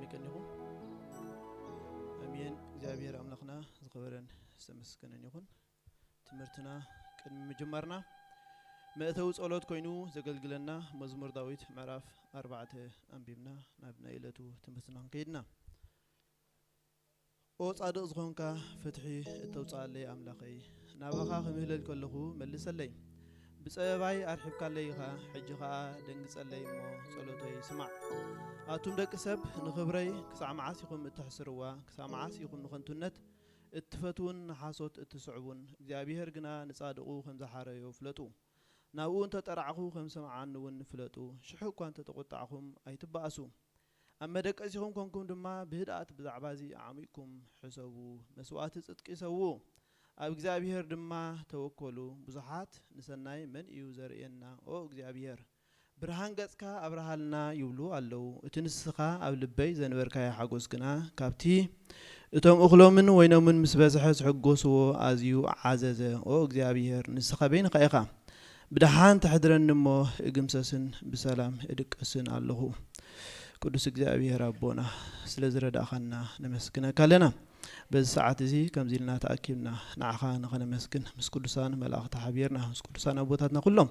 ይቀኒኹም። ኣሜን። እግዚኣብሔር ኣምላኽና ዝኸበረን ዝተመስገነን ይኹን። ትምህርትና ቅድሚ ምጅማርና መእተዊ ጸሎት ኮይኑ ዘገልግለና መዝሙር ዳዊት ምዕራፍ ኣርባዕተ ኣንቢብና ናብ ናይ ዕለቱ ትምህርትና ክንከይድና። ኦ ጻድቕ ዝኾንካ ፍትሒ እተውጽኣለይ ኣምላኸይ፣ ናባኻ ክምህለል ከለኹ መልሰለይ። ብጸበባይ ኣርሒብካለይ ኢኻ፣ ሕጂ ኸኣ ደንግጸለይ እሞ ጸሎተይ ስማዕ። ኣቱም ደቂ ሰብ ንኽብረይ ክሳዕ መዓስ ኢኹም እተሕስርዋ? ክሳዕ መዓስ ኢኹም ንኸንቱነት እትፈትዉን ንሓሶት እትስዕቡን? እግዚኣብሄር ግና ንጻድቑ ከም ዝሓረዮ ፍለጡ። ናብኡ እንተ ጠራዕኹ ከም ዝሰምዓኒ እውን ፍለጡ። ሽሕ እኳ እንተ ተቖጣዕኹም ኣይትበኣሱ። ኣብ መደቀሲኹም ኮንኩም ድማ ብህድኣት ብዛዕባ እዚ ዓሚቕኩም ሕሰቡ። መስዋእቲ ጽድቂ ሰውኡ። ኣብ እግዚኣብሄር ድማ ተወከሉ። ብዙሓት ንሰናይ መን እዩ ዘርእየና? ኦ እግዚኣብሄር፣ ብርሃን ገጽካ ኣብርሃልና ይብሉ ኣለዉ። እቲ ንስኻ ኣብ ልበይ ዘንበርካዮ ሓጎስ ግና ካብቲ እቶም እኽሎምን ወይኖምን ምስ በዝሐ ዝሕጎስዎ ኣዝዩ ዓዘዘ። ኦ እግዚኣብሄር፣ ንስኻ በይንኻ ኢኻ። ብደሓን ተሕድረኒ እሞ እግምሰስን ብሰላም እድቅስን ኣለኹ። ቅዱስ እግዚኣብሄር ኣቦና፣ ስለ ዝረዳእኻና ነመስግነካ ኣለና። በዚ ሰዓት እዚ ከምዚ ኢልና ተኣኪብና ንዓኻ ንኸነመስግን ምስ ቅዱሳን መላእኽቲ ሓቢርና ምስ ቅዱሳን ኣቦታትና ኩሎም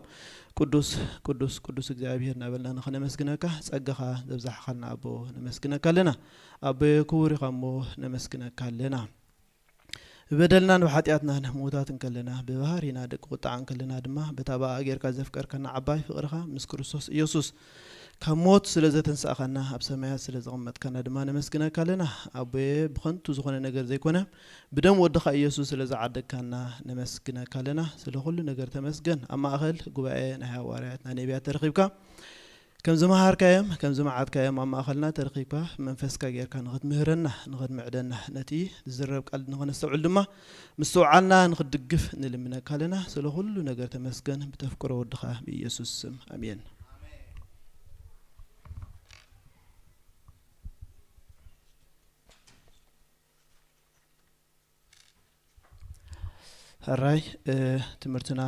ቅዱስ ቅዱስ ቅዱስ እግዚኣብሄር እናበልና ንኸነመስግነካ ጸጋኻ ዘብዛሕኻልና ኣቦ ነመስግነካ ኣለና። ኣቦየ ክቡር ኢኻ እሞ ነመስግነካ ኣለና። ብበደልናን ብሓጢኣትናን ምዉታት እንከለና፣ ብባህሪና ደቂ ቁጥዓ እንከለና ድማ፣ በታ ብኣኣ ጌርካ ዘፍቀርካና ዓባይ ፍቕርኻ ምስ ክርስቶስ ኢየሱስ ካብ ሞት ስለ ዘተንሳእኻና፣ ኣብ ሰማያት ስለ ዘቐመጥካና ድማ ነመስግነካ ኣለና። ኣቦየ፣ ብኸንቱ ዝኾነ ነገር ዘይኮነ፣ ብደም ወድኻ ኢየሱስ ስለ ዝዓደግካና ነመስግነካ ኣለና። ስለ ኩሉ ነገር ተመስገን። ኣብ ማእከል ጉባኤ ናይ ሃዋርያት፣ ናይ ነቢያት ተረኺብካ፣ ከም ዝመሃርካዮም፣ ከም ዝመዓድካዮም ኣብ ማእከልና ተረኺብካ፣ መንፈስካ ጌርካ ንኽትምህረና፣ ንኽትምዕደና፣ ነቲ ዝዝረብ ቃል ንኽነስተውዕል ድማ፣ ምስትውዓልና ንኽትድግፍ ንልምነካ ኣለና። ስለ ኩሉ ነገር ተመስገን፣ ብተፍቅሮ ወድኻ ብኢየሱስ ስም። ኣሜን። ሕራይ፣ እ፣ ትምህርትና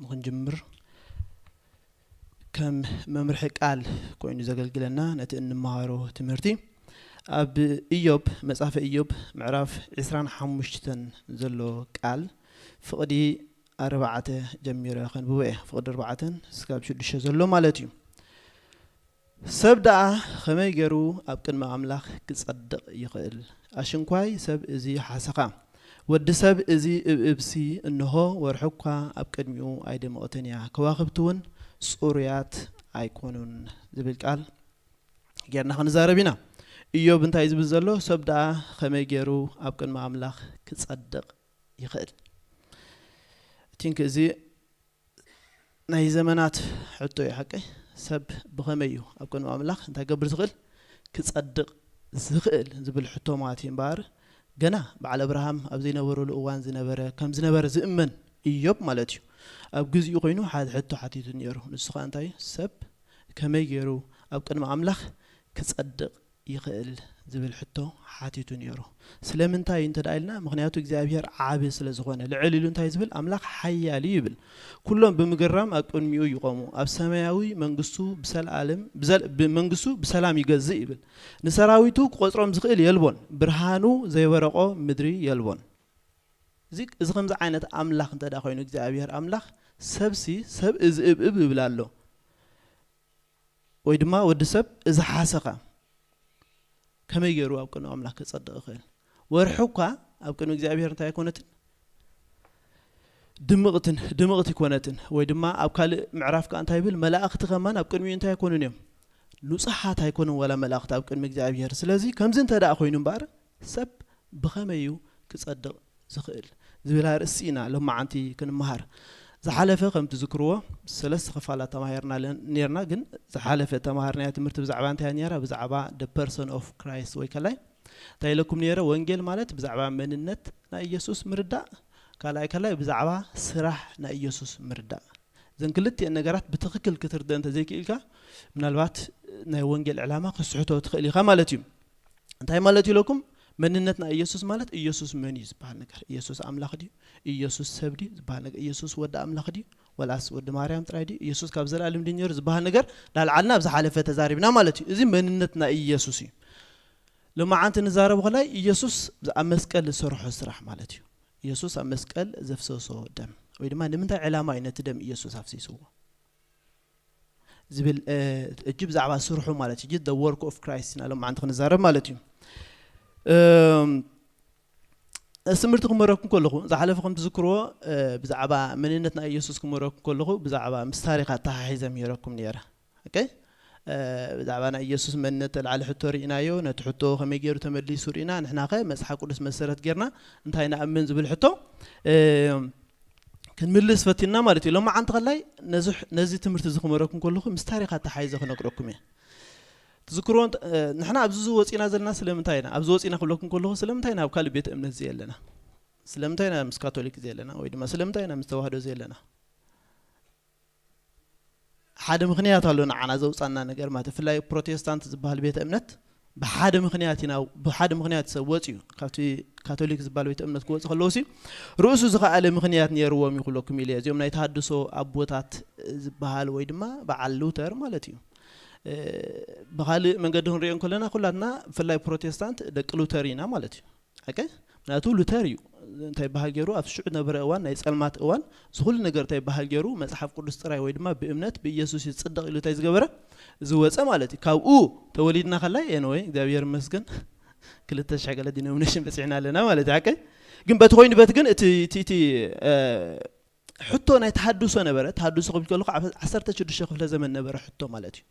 ንኽንጅምር ከም መምርሒ ቃል ኮይኑ ዘገልግለና ነቲ እንመሃሮ ትምህርቲ ኣብ ኢዮብ፣ መጽሓፈ ኢዮብ ምዕራፍ ዕስራን ሓሙሽተን ዘሎ ቃል ፍቕዲ ኣርባዕተ ጀሚረ ከንብቦ እየ። ፍቕዲ ኣርባዕተን እስካብ ሽዱሽተ ዘሎ ማለት እዩ። ሰብ ደኣ ኸመይ ገይሩ ኣብ ቅድሚ ኣምላኽ ክጸድቕ ይኽእል? ኣሽንኳይ ሰብ እዚ ሓሰኻ። ወዲ ሰብ እዚ እብእብሲ፣ እንሆ፣ ወርሒ እኳ ኣብ ቅድሚኡ ኣይደመቐትን እያ፣ ከዋኽብቲ እውን ጽሩያት ኣይኮኑን ዝብል ቃል ጌርና ክንዛረብ ኢና። ኢዮብ እንታይ ዝብል ዘሎ? ሰብ ደኣ ኸመይ ገይሩ ኣብ ቅድሚ ኣምላኽ ክጸድቕ ይኽእል? ቲንክ እዚ ናይ ዘመናት ሕቶ እዩ ሓቀይ። ሰብ ብኸመይ እዩ ኣብ ቅድሚ ኣምላኽ እንታይ ገብር ዝኽእል? ክጸድቕ ዝኽእል ዝብል ሕቶ ማለት እዩ እምበኣር፣ ገና በዓል ኣብርሃም ኣብ ዘይነበረሉ እዋን ዝነበረ፣ ከም ዝነበረ ዝእመን ኢዮብ ማለት እዩ። ኣብ ግዚኡ ኮይኑ ሓደ ሕቶ ሓቲቱ ነይሩ። ንሱ ኸኣ እንታይ እዩ? ሰብ ከመይ ገይሩ ኣብ ቅድሚ ኣምላኽ ክጸድቕ ይኽእል ዝብል ሕቶ ሓቲቱ ነይሩ። ስለምንታይ እንተ ደኣ ኢልና፣ ምኽንያቱ እግዚኣብሔር ዓቢ ስለ ዝኾነ፣ ልዕል ኢሉ እንታይ ዝብል? ኣምላኽ ሓያል እዩ ይብል። ኩሎም ብምግራም ኣብ ቅድሚኡ ይቖሙ። ኣብ ሰማያዊ መንግስቱ ብሰልኣለም-፣ ብዘል-፣ ብመንግስቱ ብሰላም ይገዝእ ይብል። ንሰራዊቱ ክቖጽሮም ዝኽእል የልቦን። ብርሃኑ ዘይበረቖ ምድሪ የልቦን። እዚ፣ እዚ ከምዚ ዓይነት ኣምላኽ እንተ ደኣ ኮይኑ እግዚኣብሔር ኣምላኽ፣ ሰብሲ፣ ሰብ እዚ እብእብ ይብል ኣሎ። ወይ ድማ ወዲ ሰብ እዚ ሓሰኻ ከመይ ገይሩ ኣብ ቅድሚ ኣምላኽ ክጸድቕ ይኽእል? ወርሒ እኳ ኣብ ቅድሚ እግዚኣብሔር እንታይ ኣይኮነትን? ድምቕትን፣ ድምቕቲ ኣይኮነትን። ወይ ድማ ኣብ ካልእ ምዕራፍ ከኣ እንታይ ይብል? መላእኽቲ ከማን ኣብ ቅድሚኡ እንታይ ኣይኮኑን እዮም? ንጹሓት ኣይኮኑን ዋላ መላእኽቲ ኣብ ቅድሚ እግዚኣብሔር። ስለዚ ከምዚ እንተ ደኣ ኮይኑ እምበኣር ሰብ ብኸመይ እዩ ክጸድቕ ዝኽእል ዝብል ኣርእስቲ ኢና ሎማዓንቲ ክንመሃር። ዝሓለፈ ከም ትዝክርዎ ሰለስተ ክፋላት ተማሂርና ለ-፣ ኔርና፣ ግን ዝሓለፈ ተማሃርናያ ትምህርቲ ብዛዕባ እንታይ እያ ኔራ? ብዛዕባ the person of Christ ወይ ከላይ እንታይ ኢለኩም ኔረ? ወንጌል ማለት ብዛዕባ መንነት ናይ ኢየሱስ ምርዳእ፣ ካልኣይ ከላይ ብዛዕባ ስራሕ ናይ ኢየሱስ ምርዳእ። እዘን ክልቲኤን ነገራት ብትኽክል ክትርድእ እንተዘይክኢልካ፣ ምናልባት ናይ ወንጌል ዕላማ ክስሕቶ ትኽእል ኢኻ ማለት እዩ። እንታይ ማለት ኢለኩም? መንነት ናይ ኢየሱስ ማለት ኢየሱስ መን እዩ ዝበሃል ነገር። ኢየሱስ ኣምላኽ ድዩ? ኢየሱስ ሰብ ድዩ ዝበሃል ነገር? ኢየሱስ ወዲ ኣምላኽ ድዩ? ወላስ ወዲ ማርያም ጥራይ ድዩ? ኢየሱስ ካብ ዘለኣለም ድዩ ነይሩ ዝበሃል ነገር ላልዓልና ኣብ ዝሓለፈ ተዛሪብና ማለት እዩ። እዚ መንነት ናይ ኢየሱስ እዩ። ሎማዓንቲ ንዛረብ ከላይ ኢየሱስ ኣብ መስቀል ዝሰርሖ ስራሕ ማለት እዩ። ኢየሱስ ኣብ መስቀል ዘፍሰሶ ደም ወይ ድማ ንምንታይ ዕላማ እዩ ነቲ ደም ኢየሱስ ኣፍሲስዎ ዝብል እጅ ብዛዕባ ስርሑ ማለት እዩ። The work of Christ ኢና ሎማዓንቲ ክንዛረብ ማለት እዩ። እም፣ እዚ ትምህርቲ ክመረኩም ከለኹ ዝሓለፈ ከም ትዝክርዎ ብዛዕባ መንነት ናይ ኢየሱስ ክመረኩም ከለኹ ብዛዕባ ምስ ታሪኽ ኣተሓሒዘ ምሂረኩም ነይረ። ኦኬ፣ ብዛዕባ ናይ ኢየሱስ መንነት ተላዕሊ ሕቶ ርኢናዮ። ነቲ ሕቶ ከመይ ገይሩ ተመሊሱ ርኢና። ንሕናኸ መጽሓፍ ቅዱስ መሰረት ጌርና እንታይ ንኣምን ዝብል ሕቶ ክንምልስ ፈቲና ማለት እዩ። ሎማዓንቲ ከላይ ነዚ ትምህርቲ እዚ ክመረኩም ከለኹ ምስ ታሪኽ ኣተሓይዘ ክነግረኩም እየ። ትዝክርዎ ንሕና ኣብዚ ዝወፂና ዘለና ስለምንታይ ኢና? ኣብዚ ወፂና ክብለኩም ከለኹ ስለምንታይ ኢና ኣብ ካልእ ቤተ እምነት ዘየለና? ስለምንታይ ኢና ምስ ካቶሊክ ዘየለና ወይ ድማ ስለምንታይ ኢና ምስ ተዋህዶ ዘየለና? ሓደ ምኽንያት ኣሎ ንዓና ዘውፃና ነገር ማለት፣ ብፍላይ ፕሮቴስታንት ዝበሃል ቤተ እምነት ብሓደ ምኽንያት ኢና፣ ብሓደ ምኽንያት ሰብ ወፂኡ ካብቲ ካቶሊክ ዝበሃል ቤተ እምነት ክወፁ ከለዉ ሲ ርእሱ ዝኸኣለ ምኽንያት ነይርዎም ይኽለኩም ኢለ። እዚኦም ናይ ተሃድሶ ኣቦታት ዝበሃል ወይ ድማ በዓል ሉተር ማለት እዩ። ብካልእ መንገዲ ክንሪኦ ከለና ኩላትና ብፍላይ ፕሮቴስታንት ደቂ ሉተር ኢና ማለት እዩ። ሓቂ ምክንያቱ ሉተር እዩ እንታይ በሃል ገይሩ ኣብ ሽዑ ነበረ እዋን ናይ ጸልማት እዋን ዝኹሉ ነገር እንታይ በሃል ገይሩ መጽሓፍ ቅዱስ ጥራይ ወይ ድማ ብእምነት ብኢየሱስ ይጽደቕ ኢሉ እንታይ ዝገበረ ዝወፀ ማለት እዩ። ካብኡ ተወሊድና ከላይ ኤንወይ እግዚኣብሔር ይመስገን ክልተ ሽሕ ገለ ዲኖሚኔሽን በፂሕና ኣለና ማለት እዩ። ሓቂ ግን በቲ ኮይኑ በቲ ግን እቲ እቲ እቲ ሕቶ ናይ ተሃድሶ ነበረ። ተሃድሶ ክብል ከለኹ ኣብ ዓሰርተ ሽዱሽተ ክፍለ ዘመን ነበረ ሕቶ ማለት እዩ።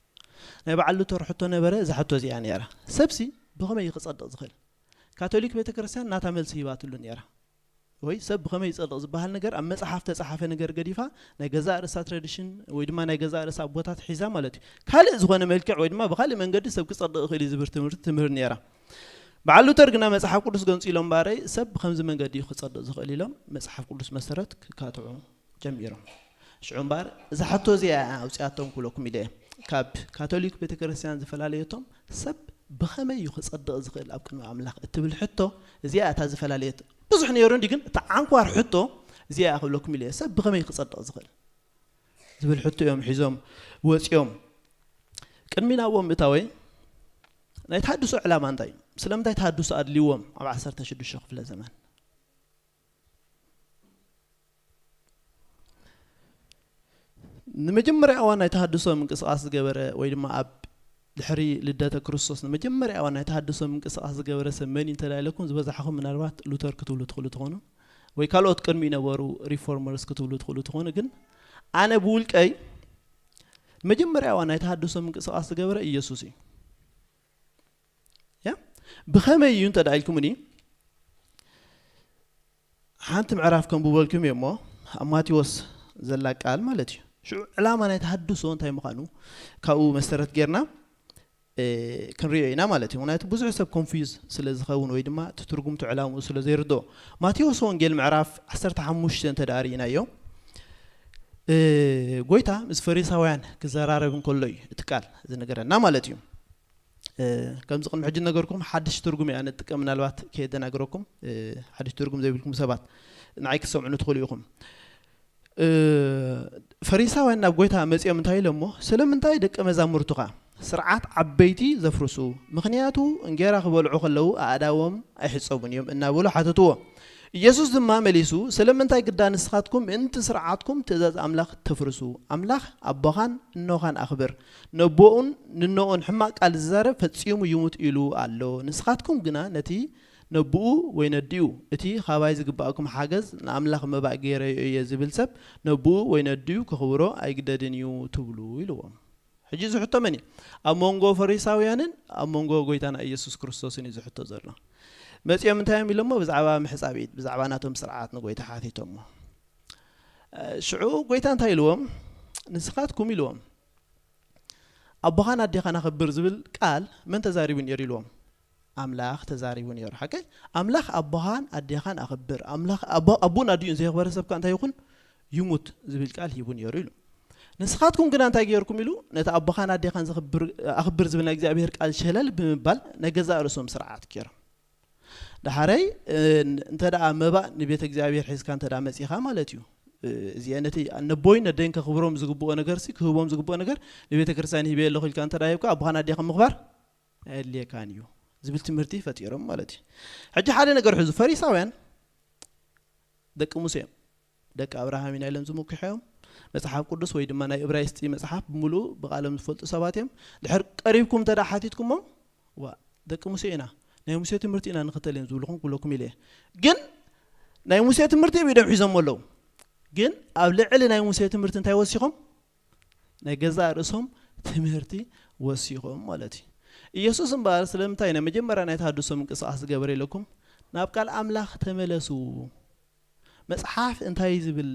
ናይ በዓል ሉተር ሕቶ ነበረ። እዛ ሕቶ እዚኣ ነይራ፣ ሰብሲ ብኸመይ እዩ ክጸድቕ ዝኽእል? ካቶሊክ ቤተ ክርስቲያን ናታ መልሲ ሂባትሉ ነይራ። ወይ ሰብ ብኸመይ ይጸድቕ ዝበሃል ነገር ኣብ መጽሓፍ ተጻሓፈ ነገር ገዲፋ ናይ ገዛእ ርእሳ ትራዲሽን ወይ ድማ ናይ ገዛእ ርእሳ ኣቦታት ሒዛ ማለት እዩ። ካልእ ዝኾነ መልክዕ ወይ ድማ ብኻልእ መንገዲ ሰብ ክጸድቕ ይኽእል እዩ ዝብል ትምህርቲ ትምህር ነይራ። በዓል ሉተር ግና መጽሓፍ ቅዱስ ገንጺሎም እምበኣረይ ሰብ ብኸምዚ መንገዲ እዩ ክጸድቕ ዝኽእል ኢሎም መጽሓፍ ቅዱስ መሰረት ክካትዑ ጀሚሮም። ሽዑ እምበኣር እዛ ሕቶ እዚኣ እያ ኣውፅኣቶም ክብለኩም ኢለ እየ። ካብ ካቶሊክ ቤተክርስትያን ዝፈላለየቶም ሰብ ብኸመይ እዩ ክጸድቕ ዝኽእል ኣብ ቅድሚ ኣምላኽ እትብል ሕቶ እዚኣ እታ ዝፈላለየት። ብዙሕ ነይሩ እንዲ ግን እታ ዓንኳር ሕቶ እዚኣ እያ ክብለኩም ኢለ እየ። ሰብ ብኸመይ ክጸድቕ ዝኽእል ዝብል ሕቶ እዮም ሒዞም ወፂኦም። ቅድሚ ናብኦም ምእታወይ ናይ ተሃድሶ ዕላማ እንታይ እዩ? ስለምንታይ ተሃድሶ ኣድልዎም ኣብ ዓሰርተ ሽዱሽተ ክፍለ ዘመን? ንመጀመርያ እዋን ናይ ተሃድሶ ምንቅስቃስ ዝገበረ ወይ ድማ ኣብ ድሕሪ ልደተ ክርስቶስ ንመጀመርያ እዋን ናይ ተሃድሶ ምንቅስቃስ ዝገበረ ሰብ መን እዩ እንተዳ ኢለኩም ዝበዛሕኹም ምናልባት ሉተር ክትብሉ ትኽእሉ ትኾኑ ወይ ካልኦት ቅድሚ ነበሩ ሪፎርመርስ ክትብሉ ትኽእሉ ትኾኑ። ግን ኣነ ብውልቀይ መጀመርያ እዋን ናይ ተሃድሶ ምንቅስቃስ ዝገበረ ኢየሱስ እዩ። ያ ብኸመይ እዩ እንተ ኢልኩምኒ ሓንቲ ምዕራፍ ከንብበልኩም እየ እሞ ኣብ ማቴዎስ ዘላ ቃል ማለት እዩ። ሽዑ ዕላማ ናይ ተሃድሶ እንታይ ምዃኑ ካብኡ መሰረት ጌርና ክንሪኦ ኢና ማለት እዩ። ምክንያቱ ብዙሕ ሰብ ኮንፊዝ ስለ ዝኸውን ወይ ድማ እቲ ትርጉምቱ ዕላምኡ ስለ ዘይርድኦ። ማቴዎስ ወንጌል ምዕራፍ ዓሰርተ ሓሙሽተ እንተ ደኣ ርኢናዮ ጎይታ ምስ ፈሪሳውያን ክዘራረብ እንከሎ እዩ እቲ ቃል ዝነገረና ማለት እዩ። ከምዚ ቅድሚ ሕጂ ነገርኩም ሓድሽ ትርጉም እያ ንጥቀም ምናልባት ከየደናግረኩም ሓድሽ ትርጉም ዘይብልኩም ሰባት ንዓይ ክትሰምዑ ትኽእሉ ኢኹም። ፈሪሳውያን ናብ ጎይታ መፂኦም እንታይ ኢሎሞ ስለምንታይ ደቂ መዛሙርቱኻ ስርዓት ዓበይቲ ዘፍርሱ? ምኽንያቱ እንጌራ ክበልዑ ከለዉ ኣእዳዎም ኣይሕፀቡን እዮም እናበሉ ሓተትዎ። ኢየሱስ ድማ መሊሱ ስለምንታይ ግዳ ንስኻትኩም ምእንቲ ስርዓትኩም ትእዛዝ ኣምላኽ ተፍርሱ? ኣምላኽ ኣቦኻን እኖኻን ኣኽብር፣ ነቦኡን ንኖኡን ሕማቕ ቃል ዝዛረብ ፈጺሙ ይሙት ኢሉ ኣሎ። ንስኻትኩም ግና ነቲ ነብኡ ወይ ነዲኡ እቲ ኻባይ ዝግባኣኩም ሓገዝ ንኣምላኽ መባእ ገይረዮ እየ ዝብል ሰብ ነብኡ ወይ ነዲኡ ከኽብሮ ኣይግደድን እዩ ትብሉ ኢልዎም። ሕጂ እዚ ሕቶ መን እዩ? ኣብ መንጎ ፈሪሳውያንን ኣብ መንጎ ጎይታና ኢየሱስ ክርስቶስን እዩ ዝሕቶ ዘሎ። መጺኦም እንታይ እዮም ኢሎሞ? ብዛዕባ ምሕጻብ ኢድ ብዛዕባ ናቶም ስርዓት ንጎይታ ሓቲቶሞ። ሽዑ ጎይታ እንታይ ኢልዎም? ንስኻትኩም ኢልዎም ኣቦኻን ኣዴኻን ኣኽብር ዝብል ቃል መን ተዛሪቡ ነይሩ ኢልዎም? ኣምላኽ ተዛሪቡ ነይሩ። ሓቀይ ኣምላኽ ኣቦኻን ኣዴኻን ኣኽብር፣ ኣምላኽ ኣቦን ኣዲኡን ዘየኽበረ ሰብካ እንታይ ይኹን ይሙት ዝብል ቃል ሂቡ ነይሩ ኢሉ። ንስኻትኩም ግና እንታይ ገይርኩም ኢሉ ነቲ ኣቦኻን ኣዴኻን ኣኽብር ዝብል ናይ እግዚኣብሔር ቃል ሸለል ብምባል ናይ ገዛእ ርእሶም ስርዓት ገይሮም። ዳሓረይ እንተ ደኣ መባእ ንቤተ እግዚኣብሔር ሒዝካ እንተ ደኣ መጺኻ ማለት እዩ። እዚ ነቲ ነቦይ ነደይን ከኽብሮም ዝግብኦ ነገር ሲ ክህቦም ዝግብኦ ነገር ንቤተ ክርስቲያን ሂበ ኣለኹ ኢልካ እንተ ደኣ ሂብካ ኣቦኻን ኣዴኻ ምኽባር ኣየድልየካን እዩ። ዝብል ትምህርቲ ፈጢሮም ማለት እዩ። ሕጂ ሓደ ነገር ሕዙ፣ ፈሪሳውያን ደቂ ሙሴ እዮም። ደቂ ኣብርሃም ኢና ኢሎም ዝምክሑ እዮም። መጽሓፍ ቅዱስ ወይ ድማ ናይ እብራይስጢ መጽሓፍ ብምሉኡ ብቓሎም ዝፈልጡ ሰባት እዮም። ድሕር ቀሪብኩም እንተ ደኣ ሓቲትኩሞም፣ ዋ፣ ደቂ ሙሴ ኢና፣ ናይ ሙሴ ትምህርቲ ኢና ንኽተል እዮም ዝብልኹም ክብለኩም ኢለ እየ። ግን ናይ ሙሴ ትምህርቲ እዮም ኢዶም ሒዞም ኣለዉ። ግን ኣብ ልዕሊ ናይ ሙሴ ትምህርቲ እንታይ ወሲኾም? ናይ ገዛእ ርእሶም ትምህርቲ ወሲኾም ማለት እዩ። ኢየሱስ እምበኣር ስለምንታይ ናይ መጀመርያ ናይ ተሃድሶ ምንቅስቓስ ዝገበረ ኢለኩም? ናብ ቃል ኣምላኽ ተመለሱ። መጽሓፍ እንታይ እዩ ዝብል?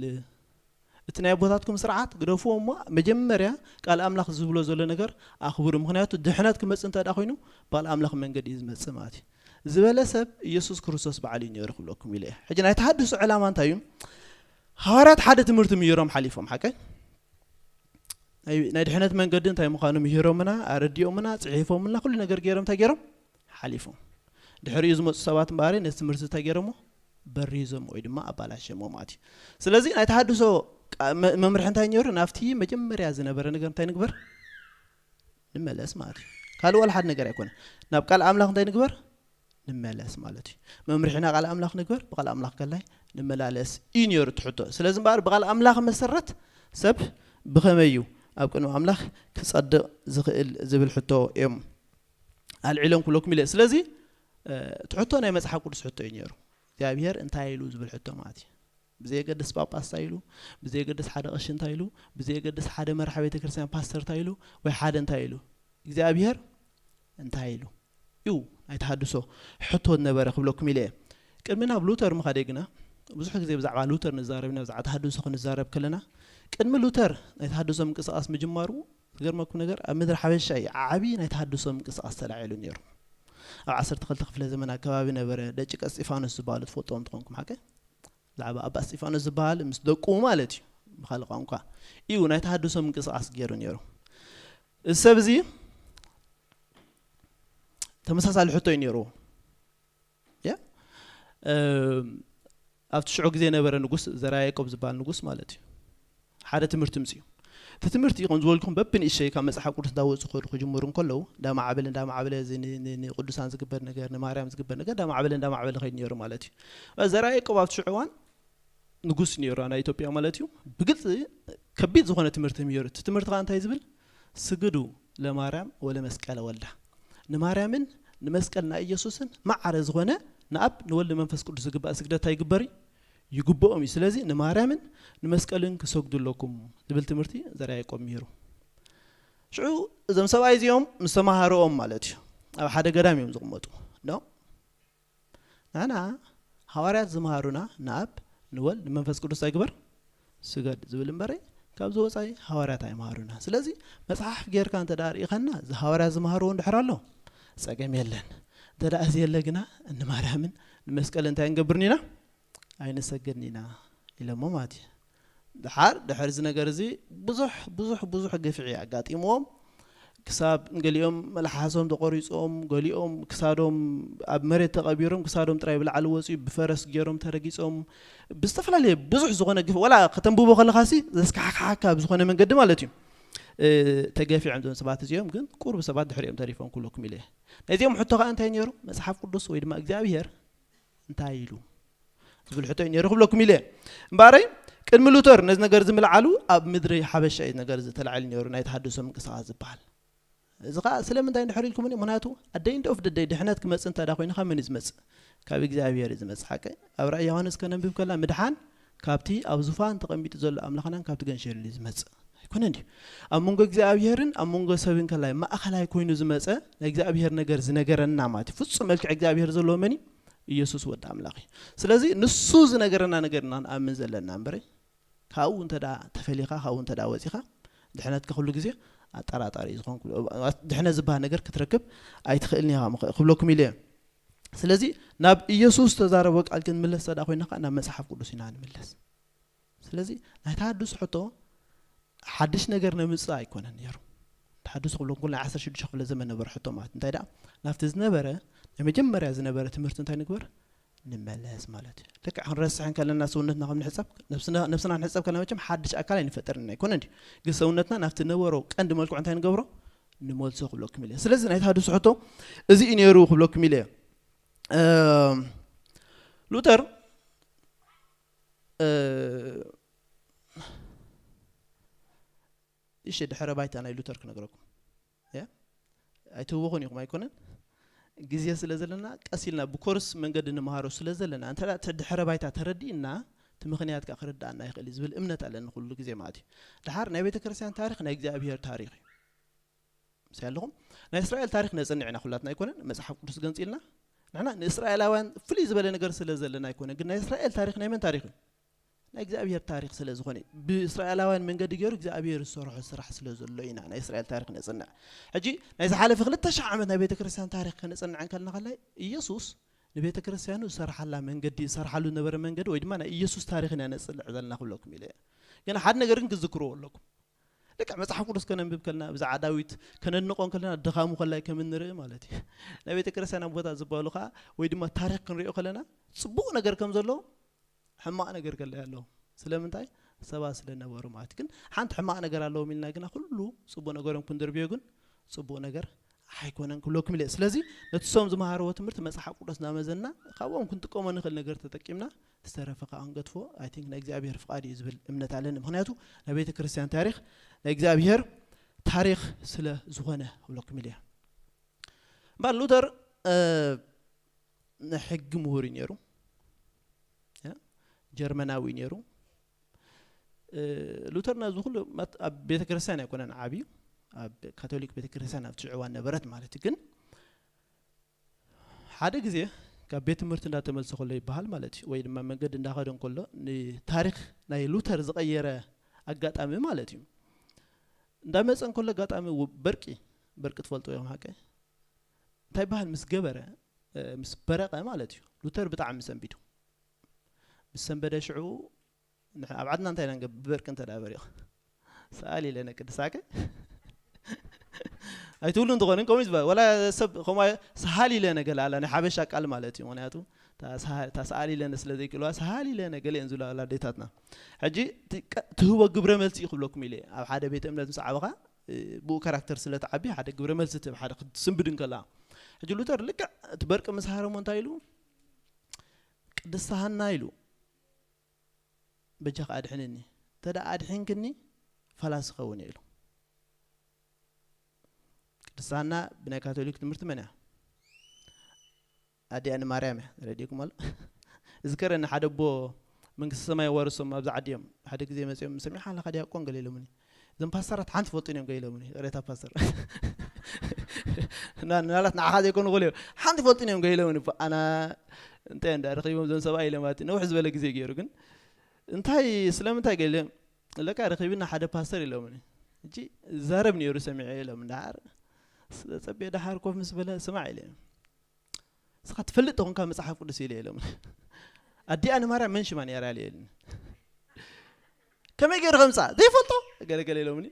እቲ ናይ ኣቦታትኩም ስርዓት ግደፍዎ እሞ መጀመርያ ቃል ኣምላኽ ዝብሎ ዘሎ ነገር ኣኽብሩ። ምኽንያቱ ድሕነት ክመጽእ እንተ ደኣ ኮይኑ ብቃል ኣምላኽ መንገዲ እዩ ዝመጽእ ማለት እዩ። ዝበለ ሰብ ኢየሱስ ክርስቶስ በዓል እዩ ነይሩ ክብለኩም ኢለ እየ። ሕጂ ናይ ተሃድሶ ዕላማ እንታይ እዩ? ሃዋርያት ሓደ ትምህርቲ ምሂሮም ሓሊፎም፣ ሓቀይ? ናይ ናይ ድሕነት መንገዲ እንታይ ምዃኑ ምሂሮምና፣ ኣረዲኦምና፣ ጽሒፎምና፣ ኩሉ ነገር ገይሮም እንታይ ገይሮም? ሓሊፎም። ድሕሪኡ ዝመጹ ሰባት እምበኣር ነቲ ትምህርቲ እንታይ ገይሮሞ? በሪዞም ወይ ድማ ኣባላሸሞ ማለት እዩ። ስለዚ ናይ ተሃድሶ ቃ-፣ መ-፣ መምርሒ እንታይ ነይሩ? ናብቲ መጀመርያ ዝነበረ ነገር እንታይ ንግበር? ንመለስ ማለት እዩ። ካልእ ዋላ ሓደ ነገር ኣይኮነ። ናብ ቃል ኣምላኽ እንታይ ንግበር? ንመለስ ማለት እዩ። መምርሒና ቃል ኣምላኽ ንግበር፣ ብቃል ኣምላኽ ከላይ ንመላለስ እዩ ነይሩ እቲ ሕቶ። ስለዚ እምበኣር ብቃል ኣምላኽ መሰረት ሰብ ብኸመይ እዩ ኣብ ቅድሚ ኣምላኽ ክጸድቕ ዝኽእል ዝብል ሕቶ እዮም ኣልዒሎም ክብለኩም ኢለ። ስለዚ፣ እ፣ እቲ ሕቶ ናይ መጽሓፍ ቅዱስ ሕቶ እዩ ነይሩ። እግዚኣብሔር እንታይ ኢሉ ዝብል ሕቶ ማለት እዩ። ብዘየገድስ ጳጳስ እንታይ ኢሉ፣ ብዘየገድስ ሓደ ቀሺ እንታይ ኢሉ፣ ብዘየገድስ ሓደ መራሒ ቤተክርስትያን ፓስተር እንታይ ኢሉ፣ ወይ ሓደ እንታይ ኢሉ፣ እግዚኣብሔር እንታይ ኢሉ እዩ ናይ ተሃድሶ ሕቶ ዝነበረ ክብለኩም ኢለ እየ። ቅድሚ ናብ ሉተር ምኻደይ ግና፣ ብዙሕ ግዜ ብዛዕባ ሉተር ንዛረብ ኢና፣ ብዛዕባ ተሃድሶ ክንዛረብ ከለና፣ ቅድሚ ሉተር ናይ ተሃድሶ ምንቅስቓስ ምጅማሩ፣ ዝገርመኩም ነገር፣ ኣብ ምድሪ ሓበሻ እዩ ዓቢ ናይ ተሃድሶ ምንቅስቓስ ተላዒሉ ነይሩ። ኣብ ዓሰርተ ክልተ ክፍለ ዘመን ኣከባቢ ነበረ። ደቂቀ እስጢፋኖስ ዝበሃሉ ትፈልጥዎም ትኾንኩም ሓቀ? ብዛዕባ ኣባ እስጢፋኖስ ዝበሃል ምስ ደቁ ማለት እዩ፣ ብኻልእ ቋንቋ እዩ ናይ ተሃድሶ ምንቅስቓስ ገይሩ ነይሩ። እዚ ሰብ እዚ ተመሳሳሊ ሕቶ እዩ ነይርዎ። ያ? እም፣ ኣብቲ ሽዑ ግዜ ነበረ ንጉስ ዘርዓ ያዕቆብ ዝበሃል ንጉስ ማለት እዩ። ሓደ ትምህርቲ ምጽኡ። እቲ ትምህርቲ ከም ዝበልኩም በብንእሸይ ካብ መጽሓፍ ቅዱስ እንዳወጹ ክኸዱ ክጅምሩ እንከለዉ፣ እንዳማዕበለ፣ እንዳማዕበለ፣ እዚ ን-፣ ን-፣ ንቅዱሳን ዝግበር ነገር፣ ንማርያም ዝግበር ነገር እንዳማዕበለ፣ እንዳማዕበለ ከይዱ ነይሩ ማለት እዩ። ዘርዓ ያዕቆብ ኣብቲ ሽዑ እዋን ንጉስ ነይሩ ናይ ኢትዮጵያ ማለት እዩ። ብግልጺ ከቢድ ዝኾነ ትምህርቲ ምሂሩ። እቲ ትምህርቲ ከኣ እንታይ ዝብል? ስግዱ ለማርያም ወለመስቀለ ወልዳ። ንማርያምን ንመስቀል ናይ ኢየሱስን ማዕረ ዝኾነ ንኣብ ንወልድ መንፈስ ቅዱስ ዝግባእ ስግደት እንታይ ይግበር እዩ? ይግብኦም እዩ። ስለዚ ንማርያምን ንመስቀልን ክሰግዱ ኣለኩም ዝብል ትምህርቲ ዘርዓ ያዕቆብ ምሂሩ። ሽዑ እዞም ሰብኣይ እዚኦም ምስ ተማሃሮኦም ማለት እዩ፣ ኣብ ሓደ ገዳም እዮም ዝቕመጡ። ኖ፣ ንሕና ሃዋርያት ዝመሃሩና ንኣብ ንወልድ ንመንፈስ ቅዱስ እንታይ ግበር? ስገድ ዝብል እምበረ፣ ካብዚ ወጻኢ ሃዋርያት ኣይመሃሩና። ስለዚ መጽሓፍ ጌርካ እንተ ደኣ ርኢኻና፣ እዚ ሃዋርያት ዝመሃርዎ እንድሕር ኣሎ፣ ጸገም የለን። እንተ ደኣ እዚ የለ ግና፣ ንማርያምን ንመስቀል እንታይ ንገብርን ኢና? ኣይንሰግድን ኢና ኢሎሞ ማለት እዩ። ድሓር፣ ድሕሪ እዚ ነገር እዚ ብዙሕ፣ ብዙሕ፣ ብዙሕ ግፍዒ ኣጋጢምዎም። ክሳብ ገሊኦም መልሓሶም ተቖሪጾም፣ ገሊኦም ክሳዶም ኣብ መሬት ተቐቢሮም፣ ክሳዶም ጥራይ ብላዕሊ ወጺኡ፣ ብፈረስ ገይሮም ተረጊጾም፣ ብዝተፈላለየ ብዙሕ ዝኾነ ግፍ-፣ ወላ ከተንብቦ ከለኻሲ ዘስካሕክሓካ ብዝኾነ መንገዲ ማለት እዩ። እ፣ ተገፊዖም እዞም ሰባት እዚኦም፣ ግን ቁሩብ ሰባት ድሕሪኦም ተሪፎም ክብለኩም ኢለ እየ። ናይዚኦም ሕቶ ከኣ እንታይ ነይሩ? መጽሓፍ ቅዱስ ወይ ድማ እግዚኣብሄር እንታይ ኢሉ? ዝብል ሕቶ እዩ ነይሩ ክብለኩም ኢለ። እምበኣረይ፣ ቅድሚ ሉተር ነዚ ነገር እዚ ምልዓሉ ኣብ ምድሪ ሓበሻ እዩ ነገር ዝተላዕል ነይሩ፣ ናይ ተሃድሶ ምንቅስቓስ ዝበሃል። እዚ ኸኣ ስለምንታይ እንድሕር ኢልኩምኒ፣ ምኽንያቱ ኣደይ እንደ ኦፍ ደደይ ድሕነት ክመጽእ እንተ ደኣ ኮይኑ፣ ካብ መን እዩ ዝመጽእ? ካብ እግዚኣብሔር እዩ ዝመጽእ። ሓቀይ? ኣብ ራእይ ዮሃንስ ከነንብብ ከላ፣ ምድሓን ካብቲ ኣብ ዙፋን ተቐሚጡ ዘሎ ኣምላኽናን ካብቲ ገንሸልን እዩ ዝመጽእ። ኣይኮነን ድዩ? ኣብ መንጎ እግዚኣብሔርን ኣብ መንጎ ሰብን ከላይ ማእኸላይ ኮይኑ ዝመጸ ናይ እግዚኣብሔር ነገር ዝነገረና ማለት እዩ። ፍጹም መልክዕ እግዚኣብሔር ዘለዎ መን እዩ? ኢየሱስ ወዲ ኣምላኽ እዩ። ስለዚ ንሱ ዝነገረና ነገር ኢና ንኣምን ዘለና እምበረ፣ ካብኡ እንተ ደኣ ተፈሊኻ፣ ካብኡ እንተ ደኣ ወጺኻ፣ ድሕነትካ ኩሉ ግዜ ኣጠራጣሪ እዩ ዝኾን። ድሕነት ዝበሃል ነገር ክትረክብ ኣይትኽእልን ኢኻ ምኽ-፣ ክብለኩም ኢለ እየ። ስለዚ ናብ ኢየሱስ ዝተዛረቦ ቃል ክንምለስ እንተ ደኣ ኮይና ከኣ ናብ መጽሓፍ ቅዱስ ኢና ንምለስ። ስለዚ ናይ ተሃድሶ ሕቶ ሓድሽ ነገር ነምጽእ ኣይኮነን ነይሩ። ተሃድሶ ክብለኩም ከሎ ናይ ዓሰርተ ሽዱሽተ ክፍለ ዘመን ነበረ ሕቶ ማለት። እንታይ ደኣ ናብቲ ዝነበረ፣ ናይ መጀመርያ ዝነበረ ትምህርቲ እንታይ ንግበር? ንመለስ ማለት እዩ። ልክዕ ክንረስሕ እንከለና ሰውነትና ከም ንሕጸብ፣ ነብስና፣ ነብስና ንሕጸብ ከለና መቸም ሓድሽ ኣካል ኣይንፈጥርን ኣይኮነን ድዩ? ግን ሰውነትና ናብቲ ነበሮ ቀንዲ መልክዑ እንታይ ንገብሮ? ንመልሶ ክብለኩም ኢለ። ስለዚ ናይ ተሃድሶ ሕቶ እዚ እዩ ነይሩ ክብለኩም ኢለ። ሉተር እሺ፣ ድሕረ ባይታ ናይ ሉተር ክነግረኩም። ኣይትህወኹን ኢኹም ኣይኮነን፣ ግዜ ስለ ዘለና ቀስ ኢልና ብኮርስ መንገዲ ንመሃሮ ስለ ዘለና፣ እንተ እቲ ድሕረ ባይታ ተረዲእና እቲ ምኽንያት ከዓ ክርዳእና ይኽእል እዩ ዝብል እምነት ኣለኒ ኩሉ ግዜ ማለት እዩ። ድሓር ናይ ቤተ ክርስቲያን ታሪኽ ናይ እግዚኣብሔር ታሪኽ እዩ። ምስ ኣለኹም ናይ እስራኤል ታሪኽ ነጽንዕ ኢና ኩላትና ኣይኮነን፣ መጽሓፍ ቅዱስ ገንጺልና ንሕና ንእስራኤላውያን ፍልይ ዝበለ ነገር ስለ ዘለና ኣይኮነን፣ ግን ናይ እስራኤል ታሪኽ ናይ መን ታሪኽ እዩ? ናይ እግዚኣብሔር ታሪኽ ስለ ዝኾነ፣ ብእስራኤላውያን መንገዲ ገይሩ እግዚኣብሔር ዝሰርሖ ስራሕ ስለ ዘሎ ኢና ናይ እስራኤል ታሪኽ ነጽንዕ። ሕጂ ናይ ዝሓለፈ ክልተ ሽሕ ዓመት ናይ ቤተ ክርስቲያን ታሪኽ ከነጽንዕ እንከልና ከላይ ኢየሱስ ንቤተ ክርስቲያኑ ዝሰርሓላ መንገዲ፣ ዝሰርሓሉ ዝነበረ መንገዲ ወይ ድማ ናይ ኢየሱስ ታሪኽ ኢና ነጽንዕ ዘለና ክብለኩም ኢለ እየ። ግን ሓደ ነገር ግን ክዝክርዎ ኣለኩም። ልክዕ መጽሓፍ ቅዱስ ከነንብብ ከልና ብዛዕባ ዳዊት ከነድንቆ ከለና ድኻሙ ከላይ ከም እንርኢ ማለት እዩ። ናይ ቤተ ክርስቲያን ኣቦታት ዝበሃሉ ከዓ ወይ ድማ ታሪኽ ክንሪኦ ከለና ጽቡቕ ነገር ከም ዘለዎ ሕማቕ ነገር ከላይ ኣለዎ። ስለምንታይ? ሰባት ስለ ነበሩ ማለት እዩ። ግን ሓንቲ ሕማቕ ነገር ኣለዎም ኢልና ግና ኩሉ ጽቡቕ ነገሮም ክንድርብዮ ግን ጽቡቕ ነገር ኣይኮነን ክብለኩም ኢለ። ስለዚ ነቲ ሰም ዝመሃርዎ ትምህርቲ መጽሓፍ ቅዱስ እናመዘና ካብኦም ክንጥቀሞ ንኽእል ነገር ተጠቂምና ዝተረፈ ከዓ ክንገድፎ ኣይ ቲንክ ናይ እግዚኣብሔር ፍቓድ እዩ ዝብል እምነት ኣለኒ። ምኽንያቱ ናይ ቤተ ክርስቲያን ታሪኽ ናይ እግዚኣብሔር ታሪኽ ስለ ዝኾነ ክብለኩም ኢለ። እምበር ሉተር ናይ ሕጊ ምሁር እዩ ነይሩ። ጀርመናዊ ነይሩ። ሉተር ነዚ ኩሉ ኣብ ቤተ ክርስቲያን ኣይኮነን ዓብዩ፣ ኣብ ካቶሊክ ቤተ ክርስቲያን ኣብቲ እዋን ነበረት ማለት እዩ። ግን ሓደ ግዜ ካብ ቤት ትምህርቲ እንዳተመልሰ ከሎ ይበሃል ማለት እዩ፣ ወይ ድማ መንገዲ እንዳኸደ እንከሎ ንታሪክ ናይ ሉተር ዝቐየረ ኣጋጣሚ ማለት እዩ። እንዳመፀ እንከሎ ኣጋጣሚ በርቂ በርቂ ትፈልጡ እዮም ሓቀ እንታይ በሃል ምስ ገበረ ምስ በረቐ ማለት እዩ። ሉተር ብጣዕሚ ሰንቢዱ። ምስ ሰንበደ ሽዑ ኣብ ዓድና እንታይ ኢና ንገብር? ብበርቂ እንተ ደኣ በሪቕ ሰኣል ኢለነ ቅድሳከ ኣይትብሉ እንትኾነ ከምኡ ዝበሃል ወላ ሰብ ከምኡ ሰሃል ኢለነ ገለ ኣላ ናይ ሓበሻ ቃል ማለት እዩ። ምክንያቱ እታ ሰኣል ኢለነ ስለ ዘይክእልዋ ሰሃል ኢለነ ገለ እየን ዝብላ ኣላ ኣዴታትና። ሕጂ ትህቦ ግብረ መልሲ እዩ ክብለኩም ኢለ ኣብ ሓደ ቤተ እምነት ምስ ዓበኻ ብኡ ካራክተር ስለ ትዓቢ ሓደ ግብረ መልሲ ትህብ ሓደ ክትስንብድ እንከላ። ሕጂ ሉተር ልክዕ እቲ በርቂ ምስ ሃረሞ እንታይ ኢሉ? ቅድስቲ ሃና ኢሉ በጃኻ ኣድሕንኒ፣ እንተ ደኣ ኣድሒንክኒ ፈላሲ ኸውን እየ ኢሉ። ቅድስቲ ሃና ብናይ ካቶሊክ ትምህርቲ መን እያ? ኣዲኣ ንማርያም እያ። ረዲእኩም ኣሎ? እዝከረኒ ሓደ ኣቦ መንግስቲ ሰማይ ወርሶም ኣብዚ ዓዲ እዮም። ሓደ ግዜ መጺኦም ሰሚዕካ ኣለኻ ዲያቆን ገለ ኢሎምኒ። እዞም ፓስተራት ሓንቲ ፈልጡን እዮም ገለ ኢሎምኒ። ቅሬታ ፓስተር እና ናላት ንዓኻ ዘይኮኑ ገለ እዮም ሓንቲ ፈልጡን እዮም ገለ ኢሎምኒ። ኣና እንታይ እንዳ ረኺቦም ዞም ሰብኣይ ኢለ ማለት ነውሕ ዝበለ ግዜ ገይሩ ግን እንታይ ስለምንታይ ገለ ለካ ረኺብና ሓደ ፓስተር ኢሎምኒ። እጂ ዛረብ ነይሩ ሰሚዐ ኢሎም እንዳሓር ጸቤ ዳሓር ኮፍ ምስ በለ ስማዕ ኢለ ስኻ ትፈልጥ ተኾንካ መጽሓፍ ቅዱስ ኢለ ኢሎምኒ። ኣዲኣ ንማርያም መን ሽማ ነይራ ኢለ ኢሉኒ። ከመይ ገይሩ ከምጻ ዘይፈልጦ ገለገለ ኢሎምኒ።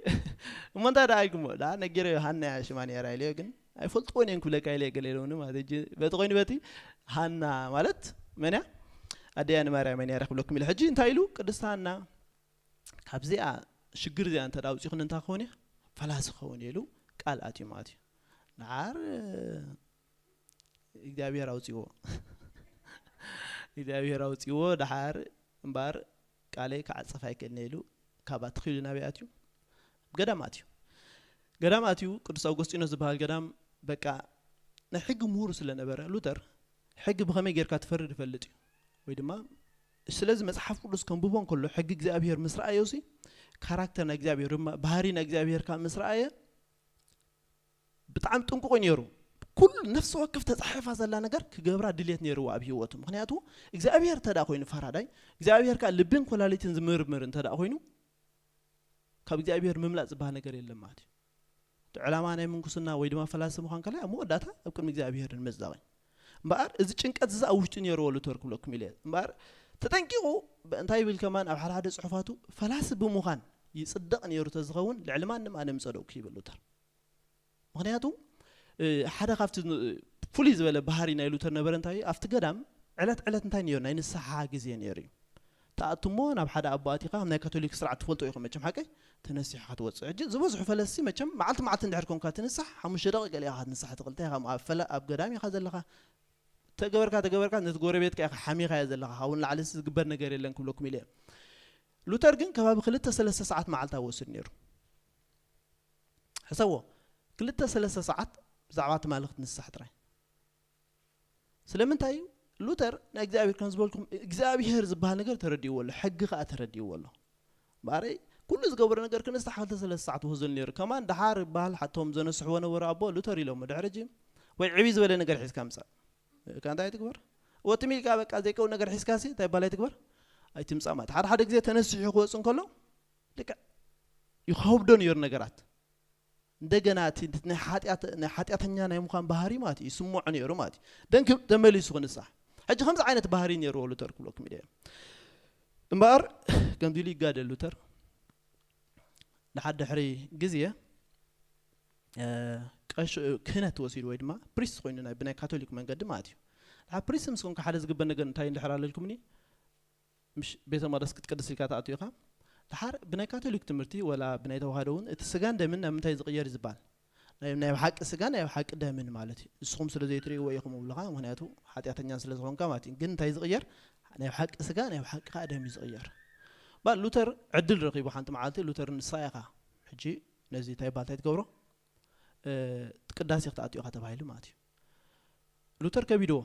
እሞ እንታይ ደኣ ኢልኩሞ ደኣ ነጊረ ሃና እያ ሽማ ነይራ ኢለዮ ግን ኣይፈልጥዎን እየን ክብለካ ኢለ ገለ ኢሎምኒ ማለት እጂ በቲ ኮይኑ በቲ ሃና ማለት መን እያ ኣዲኣ ንማርያም እያ ነይራ ክብለኩም ኢለ ሕጂ እንታይ ኢሉ ቅድስቲ ሃና ካብዚኣ ሽግር እዚኣ እንተ ኣውፂኹን እንታይ ክኸውን እዩ ፈላሲ ክኸውን እዩ ኢሉ ቃል ኣትዩ ማለት እዩ። ደሓር እግዚኣብሔር ኣውፅዎ እግዚኣብሔር ኣውፅዎ ደሓር እምበኣር ቃለይ ክዓፅፍ ኣይክእልን ኢሉ ካብ ኣትኺሉ ናበይ ኣትዩ? ገዳም ኣትዩ። ገዳም ኣትዩ ቅዱስ ኣውጎስጢኖስ ዝበሃል ገዳም በቃ ናይ ሕጊ ምሁር ስለነበረ ሉተር ሕጊ ብኸመይ ጌርካ ትፈርድ ይፈልጥ እዩ ወይ ድማ ስለዚ መጽሓፍ ቅዱስ ከንብቦ እንከሎ ሕጊ እግዚኣብሔር ምስ ረኣዮ ሲ ካራክተር ናይ እግዚኣብሔር ድማ ባህሪ ናይ እግዚኣብሔር ካብ ምስ ረኣየ ብጣዕሚ ጥንቁቕ እዩ ነይሩ። ኩሉ ነፍሲ ወከፍ ተጻሒፋ ዘላ ነገር ክገብራ ድልየት ነይርዎ ኣብ ህይወቱ። ምክንያቱ እግዚኣብሔር እንተ ደኣ ኮይኑ ፈራዳይ እግዚኣብሔር ከዓ ልብን ኮላሊትን ዝምርምር እንተ ደኣ ኮይኑ ካብ እግዚኣብሔር ምምላጥ ዝበሃል ነገር የለን ማለት እዩ። እቲ ዕላማ ናይ ምንኩስና ወይ ድማ ፈላሲ ምዃን ከላይ ኣብ መወዳእታ ኣብ ቅድሚ እግዚኣብሔር ንምጽዳቕ እዩ። እምበኣር እዚ ጭንቀት እዚ ኣብ ውሽጢ ነይርዎ ሉተር ክብለኩም ኢለ እምበኣር ተጠንቂቑ እንታይ ይብል ከማን ኣብ ሓደ ሓደ ጽሑፋቱ ፈላሲ ብምዃን ይጽደቕ ነይሩ ተዝኸውን ልዕሊ ማንም ኣነ ምጸደቕኩ ይብል ሉተር። ምክንያቱ ሓደ ካብቲ ፍሉይ ዝበለ ባህሪ ናይ ሉተር ነበረ እንታይ ኣብቲ ገዳም ዕለት ዕለት እንታይ ነይሩ ናይ ንስሓ ግዜ ነይሩ እዩ። እቲ ኣእትሞ ናብ ሓደ ኣቦ ኣቲኻ ናይ ካቶሊክ ስርዓት ትፈልጦ ኢኹም መቸም ሓቀይ ተነሲሕኻ ትወፅእ። ሕጂ ዝበዝሑ ፈለስቲ መቸም መዓልቲ መዓልቲ እንድሕር ኮንካ ትንሳሕ ሓሙሽተ ደቂቅ ገለ ኢኻ ትንሳሕ ትኽእል እንታይ ኢኻ ኣብ ፈለ ኣብ ገዳም ኢኻ ዘለኻ ተገበርካ ተገበርካ ነቲ ጎረቤትካ ኢኻ ሓሚኻዮ ዘለኻ ካብኡ ንላዕሊ ዝግበር ነገር የለን ክብለኩም ኢለ እየ። ሉተር ግን ከባቢ ክልተ ሰለስተ ሰዓት መዓልታ ወስድ ነይሩ። ሕሰቦ ክልተ ሰለስተ ሰዓት ብዛዕባ እቲ ማልኽቲ ንሳሕ ጥራይ ስለምንታይ እዩ ሉተር ናይ እግዚኣብሔር ከም ዝበልኩም እግዚኣብሔር ዝበሃል ነገር ተረዲእዎ ኣሎ ሕጊ ከዓ ተረዲእዎ ኣሎ ባረይ ኩሉ ዝገብሮ ነገር ክንስታ ሓልተ ሰለስተ ሰዓት ወስደሉ ነይሩ ከማን ደሓር ይበሃል ሓቶም ዘነስሕዎ ነበሩ ኣቦ ሉተር ኢሎሞ ድሕሪ ጂ ወይ ዕብይ ዝበለ ነገር ሒዝካ ምፃእ እካ እንታይ ትግበር ወቲ ሚልካ በቃ ዘይቀው ነገር ሒዝካ ሲ እንታይ ባላይ ትግበር ኣይትምፃእ ማለት ሓደ ሓደ ግዜ ተነሲሑ ክወፅ እንከሎ ልክዕ ይኸብዶ ነይሩ ነገራት እንደገና እቲ ናይ ሓጢኣት ናይ ሓጢኣተኛ ናይ ምዃን ባህሪ ማለት እዩ ይስምዖ ነይሩ ማለት እዩ ደንክ ተመሊሱ ክንሳሕ ሕጂ ከምዚ ዓይነት ባህሪ ነይርዎ ሉተር ክብለኩም ኢለ እምበኣር ከምዚ ኢሉ ይጋደል ሉተር ንሓድ ድሕሪ ግዜ ቀሽ ክህነት ተወሲዱ ወይ ድማ ፕሪስት ኮይኑ ናይ ብናይ ካቶሊክ መንገዲ ማለት እዩ ድሓር ፕሪስት ምስ ኮንካ ሓደ ዝግበር ነገር እንታይ እንድሕር ኣለልኩምኒ ምሽ ቤተ መቅደስ ክትቅድስ ኢልካ ትኣቱ ኢኻ ድሓር ብናይ ካቶሊክ ትምህርቲ ወላ ብናይ ተዋህዶ እውን እቲ ስጋን ደምን ናብ ምንታይ ዝቕየር እዩ ዝበሃል ናይ ናይ ሓቂ ስጋ ናይ ሓቂ ደምን ማለት እዩ ንስኹም ስለ ዘይትርእይዎ ኢኹም ብልኻ ምክንያቱ ሓጢኣተኛ ስለ ዝኾንካ ማለት እዩ ግን እንታይ ዝቕየር ናይ ሓቂ ስጋ ናይ ሓቂ ከዓ ደም እዩ ዝቕየር ባ ሉተር ዕድል ረኺቡ ሓንቲ መዓልቲ ሉተር ንሳ ኢኻ ሕጂ ነዚ እንታይ ባልታይ ትገብሮ ቅዳሴ ክትኣትኡ ኢኻ ተባሂሉ ማለት እዩ ሉተር ከቢድዎ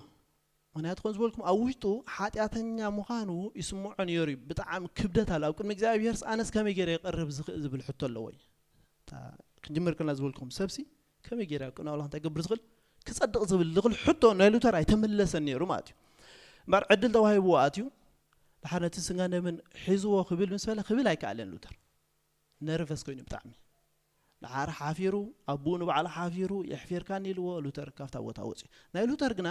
ምክንያቱ ከም ዝበልኩም ኣብ ውሽጡ ሓጢኣተኛ ምዃኑ ይስምዖ ነይሩ እዩ ብጣዕሚ ክብደት ኣሎ ኣብ ቅድሚ እግዚኣብሄርስ ኣነስ ከመይ ገይረ ይቐርብ ዝኽእል ዝብል ሕቶ ኣለዎ እዩ ክንጅምር ከልና ዝበልኩም ሰብሲ ከመይ ገይረ ኣብ ቅድሚ ኣምላኽ እንታይ ገብር ዝኽእል ክጸድቕ ዝብል ዝኽእል ሕቶ ናይ ሉተር ኣይተመለሰን ነይሩ ማለት እዩ እምበር ዕድል ተዋሂብዎ ኣትዩ ድሓር ነቲ ስንጋን ደምን ሒዝዎ ክብል ምስ በለ ክብል ኣይከኣለን ሉተር ነርቨስ ኮይኑ ብጣዕሚ ድሓር ሓፊሩ ኣቦኡ ንባዕሉ ሓፊሩ የሕፊርካኒ ኢልዎ ሉተር ካብታ ቦታ ወፅዩ ናይ ሉተር ግና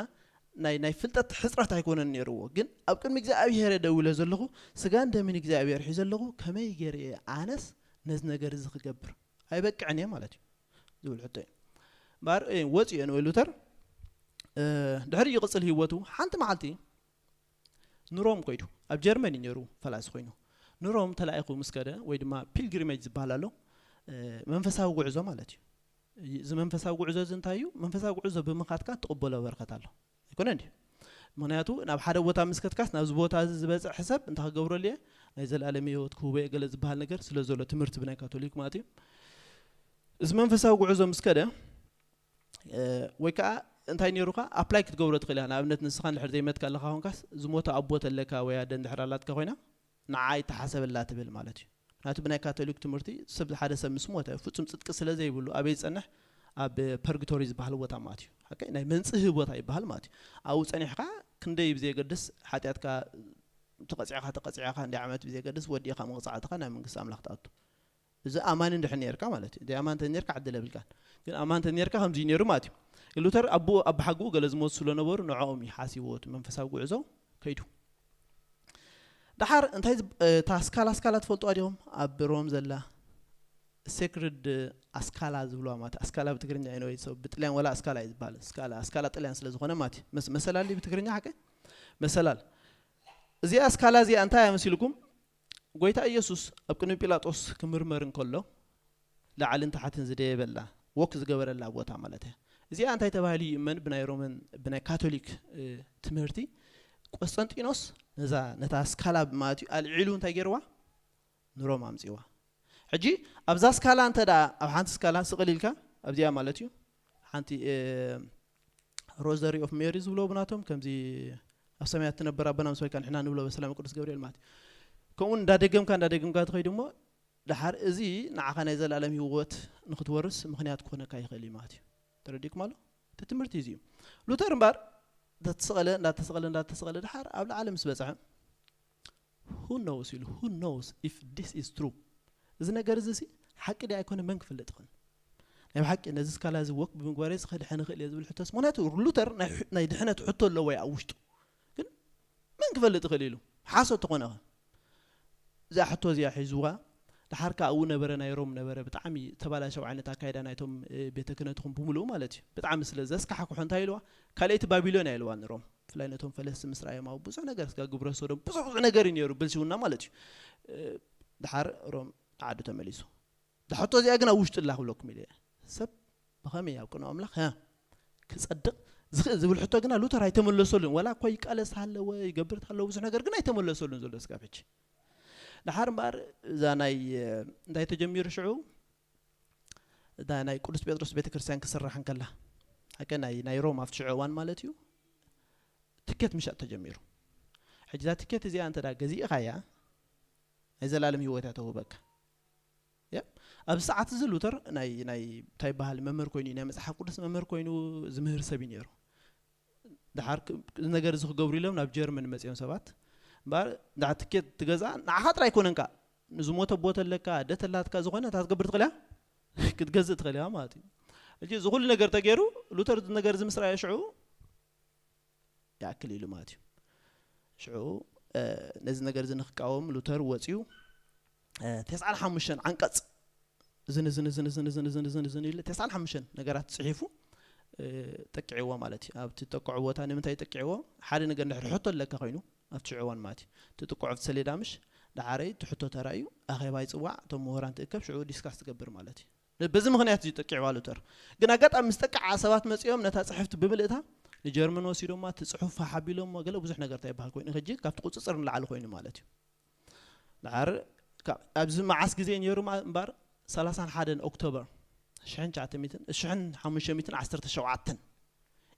ናይ ናይ ፍልጠት ሕፅረት ኣይኮነን ነይርዎ ግን ኣብ ቅድሚ እግዚኣብሄር ደው ኢለ ዘለኹ ስጋን ደምን እግዚኣብሄር ሒዘ ኣለኹ ከመይ ገይረ ኣነስ ነዚ ነገር እዚ ክገብር ኣይበቅዕን እየ ማለት እዩ ዝብል ሕቶ እዩ እምበር ወፅኡ እየ ንወይ ሉተር ድሕሪ ይቕፅል ህይወቱ ሓንቲ መዓልቲ ንሮም ኮይዱ ኣብ ጀርመን እዩ ነይሩ ፈላሲ ኮይኑ ንሮም ተላኢኹ ምስ ከደ ወይ ድማ ፒልግሪመጅ ዝበሃል ኣሎ መንፈሳዊ ጉዕዞ ማለት እዩ እዚ መንፈሳዊ ጉዕዞ እዚ እንታይ እዩ መንፈሳዊ ጉዕዞ ብምኻትካ ትቕበሎ በረከት ኣሎ ኣይኮነ እንዲ ምክንያቱ ናብ ሓደ ቦታ ምስ ከትካስ ናብዚ ቦታ እዚ ዝበፅሕ ሰብ እንታይ ክገብረሉ እየ ናይ ዘላለም ህይወት ክህቦ እየ ገለ ዝበሃል ነገር ስለ ዘሎ ትምህርቲ ብናይ ካቶሊክ ማለት እዩ እዚ መንፈሳዊ ጉዕዞ ምስ ከደ ወይ ከዓ እንታይ ነይሩካ ኣፕላይ ክትገብሮ ትኽእል ኢኻ ንኣብነት ንስኻ እንድሕር ዘይመትካ ኣለካ ኮንካስ ዝሞተ ኣቦ ተለካ ወይ ኣደ እንድሕር ኣላትካ ኮይና ንዓ ይተሓሰበላ ትብል ማለት እዩ ናቱ ብናይ ካቶሊክ ትምህርቲ ሰብ ሓደ ሰብ ምስ ሞተ ፍጹም ጽድቂ ስለ ዘይብሉ ኣበይ ዝጸንሕ ኣብ ፐርግቶሪ ዝበሃል ቦታ ማለት እዩ ሓቀይ ናይ መንጽሂ ቦታ ይበሃል ማለት እዩ ኣብኡ ጸኒሕካ ክንደይ ብዘየገድስ ሓጢኣትካ ተቐጺዕካ ተቐጺዕካ እንዲ ዓመት ብዘየገድስ ወዲእካ መቕጻዕትኻ ናይ መንግስቲ ኣምላኽ ትኣቱ እዚ ኣማኒ እንድሕር ነርካ ማለት እዩ። ዘይኣማን እንተ ነርካ ዕድል የብልካን። ግን ኣማን እንተ ነርካ ከምዚ ነሩ ማለት እዩ። ሉተር ኣቦ ኣባሓጎኡ ገለ ዝሞቱ ስለ ነበሩ ንዕኦም እዩ ሓሲብዎ እቲ መንፈሳዊ ጉዕዞ ከይዱ። ደሓር እንታይ ዝብ- እታ ስካላ ስካላ ትፈልጥዋ ዲኹም? ኣብ ሮም ዘላ ሴክርድ ኣስካላ ዝብልዋ ማለት ኣስካላ ብትግርኛ እዩ ወይ ሰብ ብጥልያን ወላ ኣስካላ እዩ ዝበሃል። ስካላ ኣስካላ ጥልያን ስለ ዝኾነ ማለት እዩ። መስ- መሰላል ድዩ ብትግርኛ ሓቀ? መሰላል። እዚኣ ኣስካላ እዚኣ እንታይ እያ መሲልኩም? ጎይታ ኢየሱስ ኣብ ቅድሚ ጲላጦስ ክምርመር እንከሎ ላዕልን ታሕትን ዝደየበላ ወክ ዝገበረላ ቦታ ማለት እያ። እዚኣ እንታይ ተባሂሉ ይእመን? ብናይ ሮመን ብናይ ካቶሊክ እ፣ ትምህርቲ ቆስጠንጢኖስ ነዛ ነታ ስካላ ማለት እዩ ኣልዒሉ እንታይ ገይርዋ ንሮም ኣምፅዋ። ሕጂ ኣብዛ ስካላ እንተ ደኣ ኣብ ሓንቲ ስካላ ስቕል ኢልካ ኣብዚኣ ማለት እዩ ሓንቲ እ፣ ሮዘሪ ኦፍ ሜሪ ዝብሎ ብናቶም ከምዚ ኣብ ሰማያት ትነብር ኣቦና ምስ በልካ ንሕና ንብሎ በሰላም ቅዱስ ገብርኤል ማለት እዩ። ከምኡ እንዳደገምካ እንዳደገምካ ትኸይድ እሞ ደሓር እዚ ንዓኻ ናይ ዘላለም ህይወት ንክትወርስ ምክንያት ክኾነካ ይኽእል እዩ ማለት እዩ። ተረዲእኩም ኣሎ? እቲ ትምህርቲ እዚ እዩ። ሉተር እምበር እንዳተሰቐለ እንዳተሰቐለ እንዳተሰቐለ ደሓር ኣብ ላዕሊ ምስ በፅሐ who knows ኢሉ who knows if this is true እዚ ነገር እዚ ሲ ሓቂ ዲ ኣይኮነ መን ክፈልጥ ይኽእል ናይ ብሓቂ ነዚ ስካላ እዚ ወክ ብምግባር እዚ ከድሐን ይኽእል እየ ዝብል ሕቶስ ምክንያቱ ሉተር ናይ ሕ- ናይ ድሕነት ሕቶ ኣለዎ ኣብ ውሽጡ ግን መን ክፈልጥ ይኽእል ኢሉ ሓሶት ተኾነ ኸ እዛ ሕቶ እዚኣ ሒዝዋ ደሓር ከዓ ኣብኡ ነበረ ናይ ሮም ነበረ ብጣዕሚ ተባላሸው ዓይነት ኣካይዳ ናይቶም እ፣ ቤተ ክህነትኹም ብምሉኡ ማለት እዩ ብጣዕሚ ስለ ዘስካሕክሖ እንታይ ኢልዋ ካልኣይቲ ባቢሎን እያ ኢልዋ ንሮም ብፍላይ ነቶም ፈለስቲ ምስ ረኣዮም ኣብ ብዙሕ ነገር ስጋ ግብረ ሰዶም ብዙሕ ብዙሕ ነገር እዩ ነይሩ ብልሽውና ማለት እዩ። እ፣ ድሓር ሮም ዓዱ ተመሊሱ። ድሕቶ እዚኣ ግን ኣብ ውሽጢ ኣላ ክብለኩም ኢለ እየ። ሰብ ብኸመይ ኣብ ቅድሚ ኣምላኽ እ፣ ክጸድቕ ዝኽእል ዝብል ሕቶ ግና ሉተር ኣይተመለሰሉን። ዋላ እኳ ይቃለስ ሃለወ ይገብር ሃለወ ብዙሕ ነገር ግን ኣይተመለሰሉን ዘሎ ስጋብ ሕጂ። ድሓር እምበኣር እዛ ናይ እንታይ ተጀሚሩ ሽዑ እታ ናይ ቅዱስ ጴጥሮስ ቤተክርስትያን ክስራሕ እንከላ ሓቂ ናይ ናይ ሮም ኣብቲ ሽዑ እዋን ማለት እዩ ትኬት ምሻጥ ተጀሚሩ። ሕጂ እዛ ትኬት እዚኣ እንተ ገዚእኻያ ናይ ዘላለም ህይወት እያ ተውህበካ። ያ ኣብ ሰዓት እዚ ሉተር ናይ ናይ እንታይ ይበሃል መምህር ኮይኑ እዩ፣ ናይ መጽሓፍ ቅዱስ መምህር ኮይኑ ዝምህር ሰብ እዩ ነይሩ። ድሓር ክ- እዚ ነገር እዚ ክገብሩ ኢሎም ናብ ጀርመን መጺኦም ሰባት እምበኣር ድሓር ትኬት ትገዝኣ ንዓኻ ጥራይ ኣይኮነን ከኣ ንዝሞተ ቦተ ኣለካ ደተ ኣላትካ ዝኾነ እንታይ ክትገብር ትኽእል እያ ክትገዝእ ትኽእል እያ ማለት እዩ። ሕጂ እዚ ኩሉ ነገር ተገይሩ ሉተር እዚ ነገር እዚ ምስ ረኣየ ሽዑ ይኣክል ኢሉ ማለት እዩ። ሽዑ እ፣ ነዚ ነገር እዚ ንክቃወም ሉተር ወፂኡ እ፣ ተስዓን ሓሙሽተን ዓንቀፅ ዝን ዝን ዝን ዝን ዝን ዝን ዝን ዝን ዝን ኢለ ተስዓን ሓሙሽተን ነገራት ፅሒፉ እ፣ ጠቂዕዎ ማለት እዩ። ኣብቲ ጠቅዖ ቦታ ንምንታይ ጠቂዕዎ? ሓደ ነገር እንድሕር ሕቶ ኣለካ ኮይኑ ኣብቲ ሽዑ እዋን ማለት እዩ ትጥቅዖ ኣብቲ ሰሌዳ ምሽ ዳሓረይ ትሕቶ ተራእዩ ኣኼባ ይፅዋዕ እቶም ምሁራን ትእከብ ሽዑ ዲስካስ ትገብር ማለት እዩ። በዚ ምኽንያት እዩ ጠቂዕዋ ሉተር። ግን ኣጋጣሚ ምስ ጠቅዓ ሰባት መፂኦም ነታ ፅሕፍቲ ብምልእታ ንጀርመን ወሲዶማ እቲ ፅሑፍ ሓቢሎሞ ገለ ብዙሕ ነገር እንታይ ይበሃል ኮይኑ ሕጂ ካብቲ ቁፅፅር ንላዕሊ ኮይኑ ማለት እዩ። ድሓር ካብ- ኣብዚ መዓስ ግዜ ነይሩ ማ- እምበር ሰላሳን ሓደን ኦክቶበር ሽሕን ትሽዓተ ሚእትን ሽሕን ሓሙሽተ ሚእትን ዓሰርተ ሸውዓተን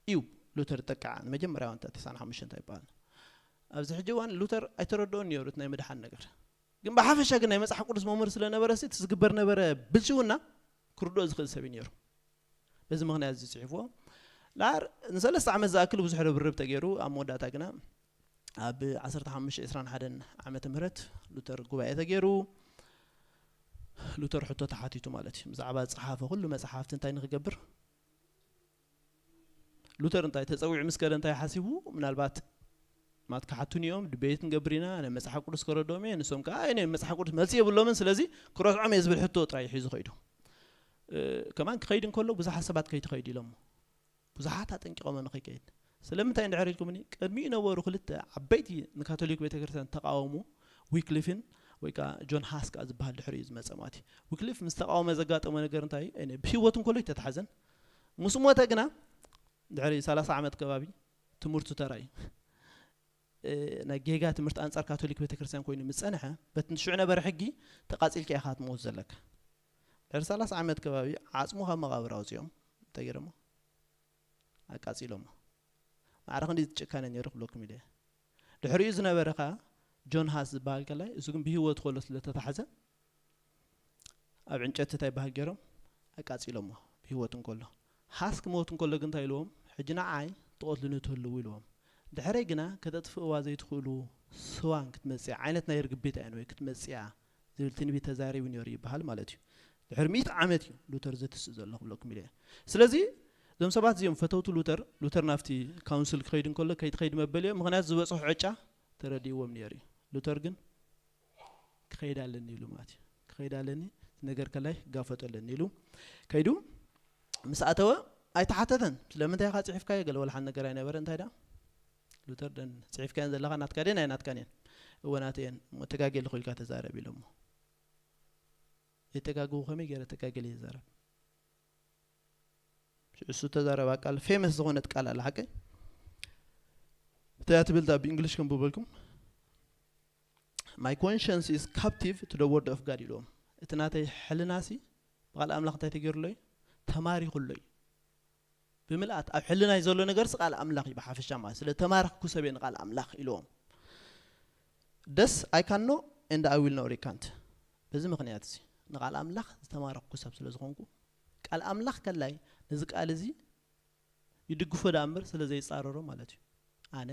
እዩ ሉተር ዝጠቅዓ ንመጀመርያ ዋንታ ተስዓን ሓሙሽተን እንታይ ይበሃል። ኣብዚ ሕጂ እዋን ሉተር ኣይተረድኦን ነይሩ እቲ ናይ ምድሓን ነገር። ግን ብሓፈሻ ግን ናይ መጽሓፍ ቅዱስ መምህር ስለነበረ ሲ እቲ ዝግበር ነበረ ብልሽውና ክርድኦ ዝኽእል ሰብ እዩ ነይሩ። በዚ ምኽንያት እዚ ጽሒፍዎ። ዳር ንሰለስተ ዓመት ዝኣክል ብዙሕ ርብርብ ተገይሩ ኣብ መወዳእታ ግና ኣብ ዓሰርተ ሓሙሽተ ዕስራን ሓደን ዓመተ ምህረት ሉተር ጉባኤ ተገይሩ። ሉተር ሕቶ ተሓቲቱ ማለት እዩ። ብዛዕባ ዝጸሓፈ ኩሉ መጽሓፍቲ እንታይ ንክገብር ሉተር እንታይ ተጸዊዑ ምስ ከደ እንታይ ሓሲቡ ምናልባት ማት ክሓቱኒ እዮም ድቤት ንገብር ኢና ናይ መጽሓፍ ቅዱስ ከረድኦም እየ ንሶም ከዓ ኣይ ናይ መጽሓፍ ቅዱስ መልሲ የብሎምን ስለዚ ክረስዖም እየ ዝብል ሕቶ ጥራይ ሒዙ ከይዱ። እ፣ ከማን ክኸይድ እንከሎ ብዙሓት ሰባት ከይትኸይድ ኢሎሞ ብዙሓት ኣጠንቂቖሞ ንኸይከይድ ስለምንታይ እንድሕር ኢልኩምኒ ቅድሚኡ ነበሩ ክልተ ዓበይቲ ንካቶሊክ ቤተክርስትያን ተቃወሙ ዊክሊፍን ወይ ከዓ ጆን ሃስ ከዓ ዝበሃል ድሕሪ እዩ ዝመፀ ማለት እዩ። ዊክሊፍ ምስ ተቃወመ ዘጋጠመ ነገር እንታይ እዩ? ብህይወት እንከሎ ይተታሓዘን ምስ ሞተ ግና ድሕሪ ሰላሳ ዓመት ከባቢ ትምህርቱ ተራእዩ። እ፣ ናይ ጌጋ ትምህርቲ ኣንጻር ካቶሊክ ቤተክርስትያን ኮይኑ ምስ ጸንሐ በቲ ሽዑ ነበረ ሕጊ ተቃጺልካ ኢኻ ትመውት ዘለካ። ድሕሪ ሰላሳ ዓመት ከባቢ ዓጽሙ ካብ መቓብር ኣውጺኦም እንታይ ገይሮሞ ኣቃጺሎሞ። ማዕረ ክንዲ ጭካነ ነይሩ ክብለኩም ኢለ። ድሕሪኡ ዝነበረ ከኣ ጆን ሃስ ዝበሃል ከላይ እሱ ግን ብህይወት ከሎ ስለ ተታሕዘ ኣብ ዕንጨቲ እንታይ በሃል ገይሮም ኣቃጺሎሞ ብህይወት እንከሎ። ሃስ ክመውት እንከሎ ግን እንታይ ኢልዎም? ሕጂ ንዓይ ትቐትሉኒ ትህልዉ ኢልዎም። ድሕረይ ግና ከተጥፍእዋ ዘይትኽእሉ ስዋን ክትመጽእ ዓይነት ናይ ርግቢት ኣየን ወይ ክትመጽእያ ዝብል ትንቢት ተዛሪቡ ነይሩ ይበሃል ማለት እዩ። ድሕሪ ሚእቲ ዓመት እዩ ሉተር ዘትስእ ዘሎ ክብለኩም ኢለ። ስለዚ እዞም ሰባት እዚኦም ፈተውቲ ሉተር፣ ሉተር ናብቲ ካውንስል ክኸይድ እንከሎ ከይትኸይድ መበልዮ ምኽንያት ዝበፅሑ ዕጫ ተረዲእዎም ነይሩ እዩ። ሉተር ግን ክኸይድ ኣለኒ ኢሉ ማለት እዩ። ክኸይድ ኣለኒ እቲ ነገር ከላይ ክጋፈጦ ኣለኒ ኢሉ ከይዱ ምስ ኣተወ ኣይተሓተተን። ስለምንታይ ኢኻ ፅሒፍካዮ? ገለ ወላ ሓንቲ ነገር ኣይነበረ። እንታይ ደኣ ሉተር ደን ፅሒፍካየን ዘለኻ ናትካ ድየን ኣይናትካን እየን? እወ ናተይ እየን። እሞ ተጋግየ ኣለኹ ኢልካ ተዛረብ ኢሎሞ። ዘይተጋግቡ ከመይ ገይረ ተጋግየ ይዛረብ? እሱ ተዛረባ ቃል ፌመስ ዝኾነት ቃል ኣላ ሓቀይ እንታይ ትብል ዳ ብእንግሊሽ ከም ብበልኩም my conscience is captive to the word of God ኢልዎም። እቲ ናተይ ሕልናሲ ብቃል ኣምላኽ እንታይ ተገይሩሎ እዩ? ተማሪኹሎ እዩ። ብምልኣት ኣብ ሕልናይ ዘሎ ነገርሲ ቃል ኣምላኽ እዩ ብሓፈሻ ማለት ስለ ተማረኽኩ ሰብ እየ ንቃል ኣምላኽ ኢልዎም። Thus I can know and I will not recant። በዚ ምኽንያት እዚ ንቃል ኣምላኽ ዝተማረኽኩ ሰብ ስለ ዝኾንኩ ቃል ኣምላኽ ከላይ ነዚ ቃል እዚ ይድግፎ ደኣ እምበር ስለ ዘይጻረሮ ማለት እዩ። ኣነ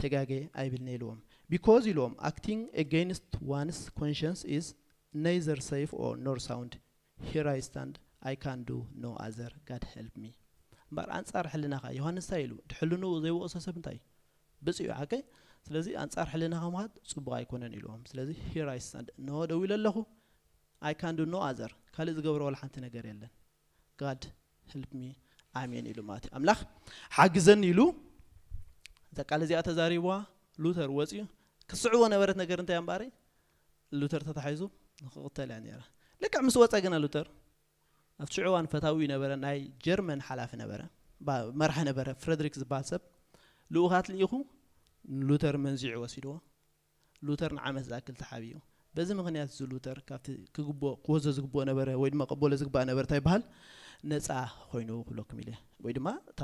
ተጋገየ ኣይብልኒ ኢልዎም። Because ኢልዎም acting against one's conscience is neither safe or nor sound. Here I stand, I can do no other, God help me። እምበር ኣንጻር ሕልናኻ ዮሃንስ እንታይ ኢሉ? ድሕልንኡ ዘይወቕሶ ሰብ እንታይ እዩ? ብፅዩ ሓቀይ። ስለዚ ኣንጻር ሕልናኻ ምኻድ ጽቡቕ ኣይኮነን ኢልዎም። ስለዚ here I stand፣ እንሆ ደው ኢለ ኣለኹ። I can do no other፣ ካልእ ዝገብሮ ዋላ ሓንቲ ነገር የለን። God help me፣ ኣሜን ኢሉ ማለት እዩ። ኣምላኽ ሓግዘኒ ኢሉ እዛ ቃል እዚኣ ተዛሪብዋ፣ ሉተር ወፂኡ። ክስዕቦ ነበረት ነገር እንታይ እምበኣረይ፣ ሉተር ተታሒዙ ንክቕተል እያ ነይራ። ልክዕ ምስ ወፀ ግና ሉተር ኣብቲ ሽዑ እዋን ፈታዊ ነበረ፣ ናይ ጀርመን ሓላፊ ነበረ፣ ባ- መራሒ ነበረ፣ ፍረድሪክ ዝበሃል ሰብ ልኡኻት ልኢኹ ንሉተር መንዚዑ ወሲድዎ። ሉተር ንዓመት ዝኣክል ተሓቢኡ። በዚ ምኽንያት እዚ ሉተር ካብቲ ክግብኦ ክወዞ ዝግብኦ ነበረ ወይ ድማ ቀበሎ ዝግባእ ነበረ እንታይ ይበሃል፣ ነፃ ኮይኑ ክብለኩም ኢለ። ወይ ድማ እታ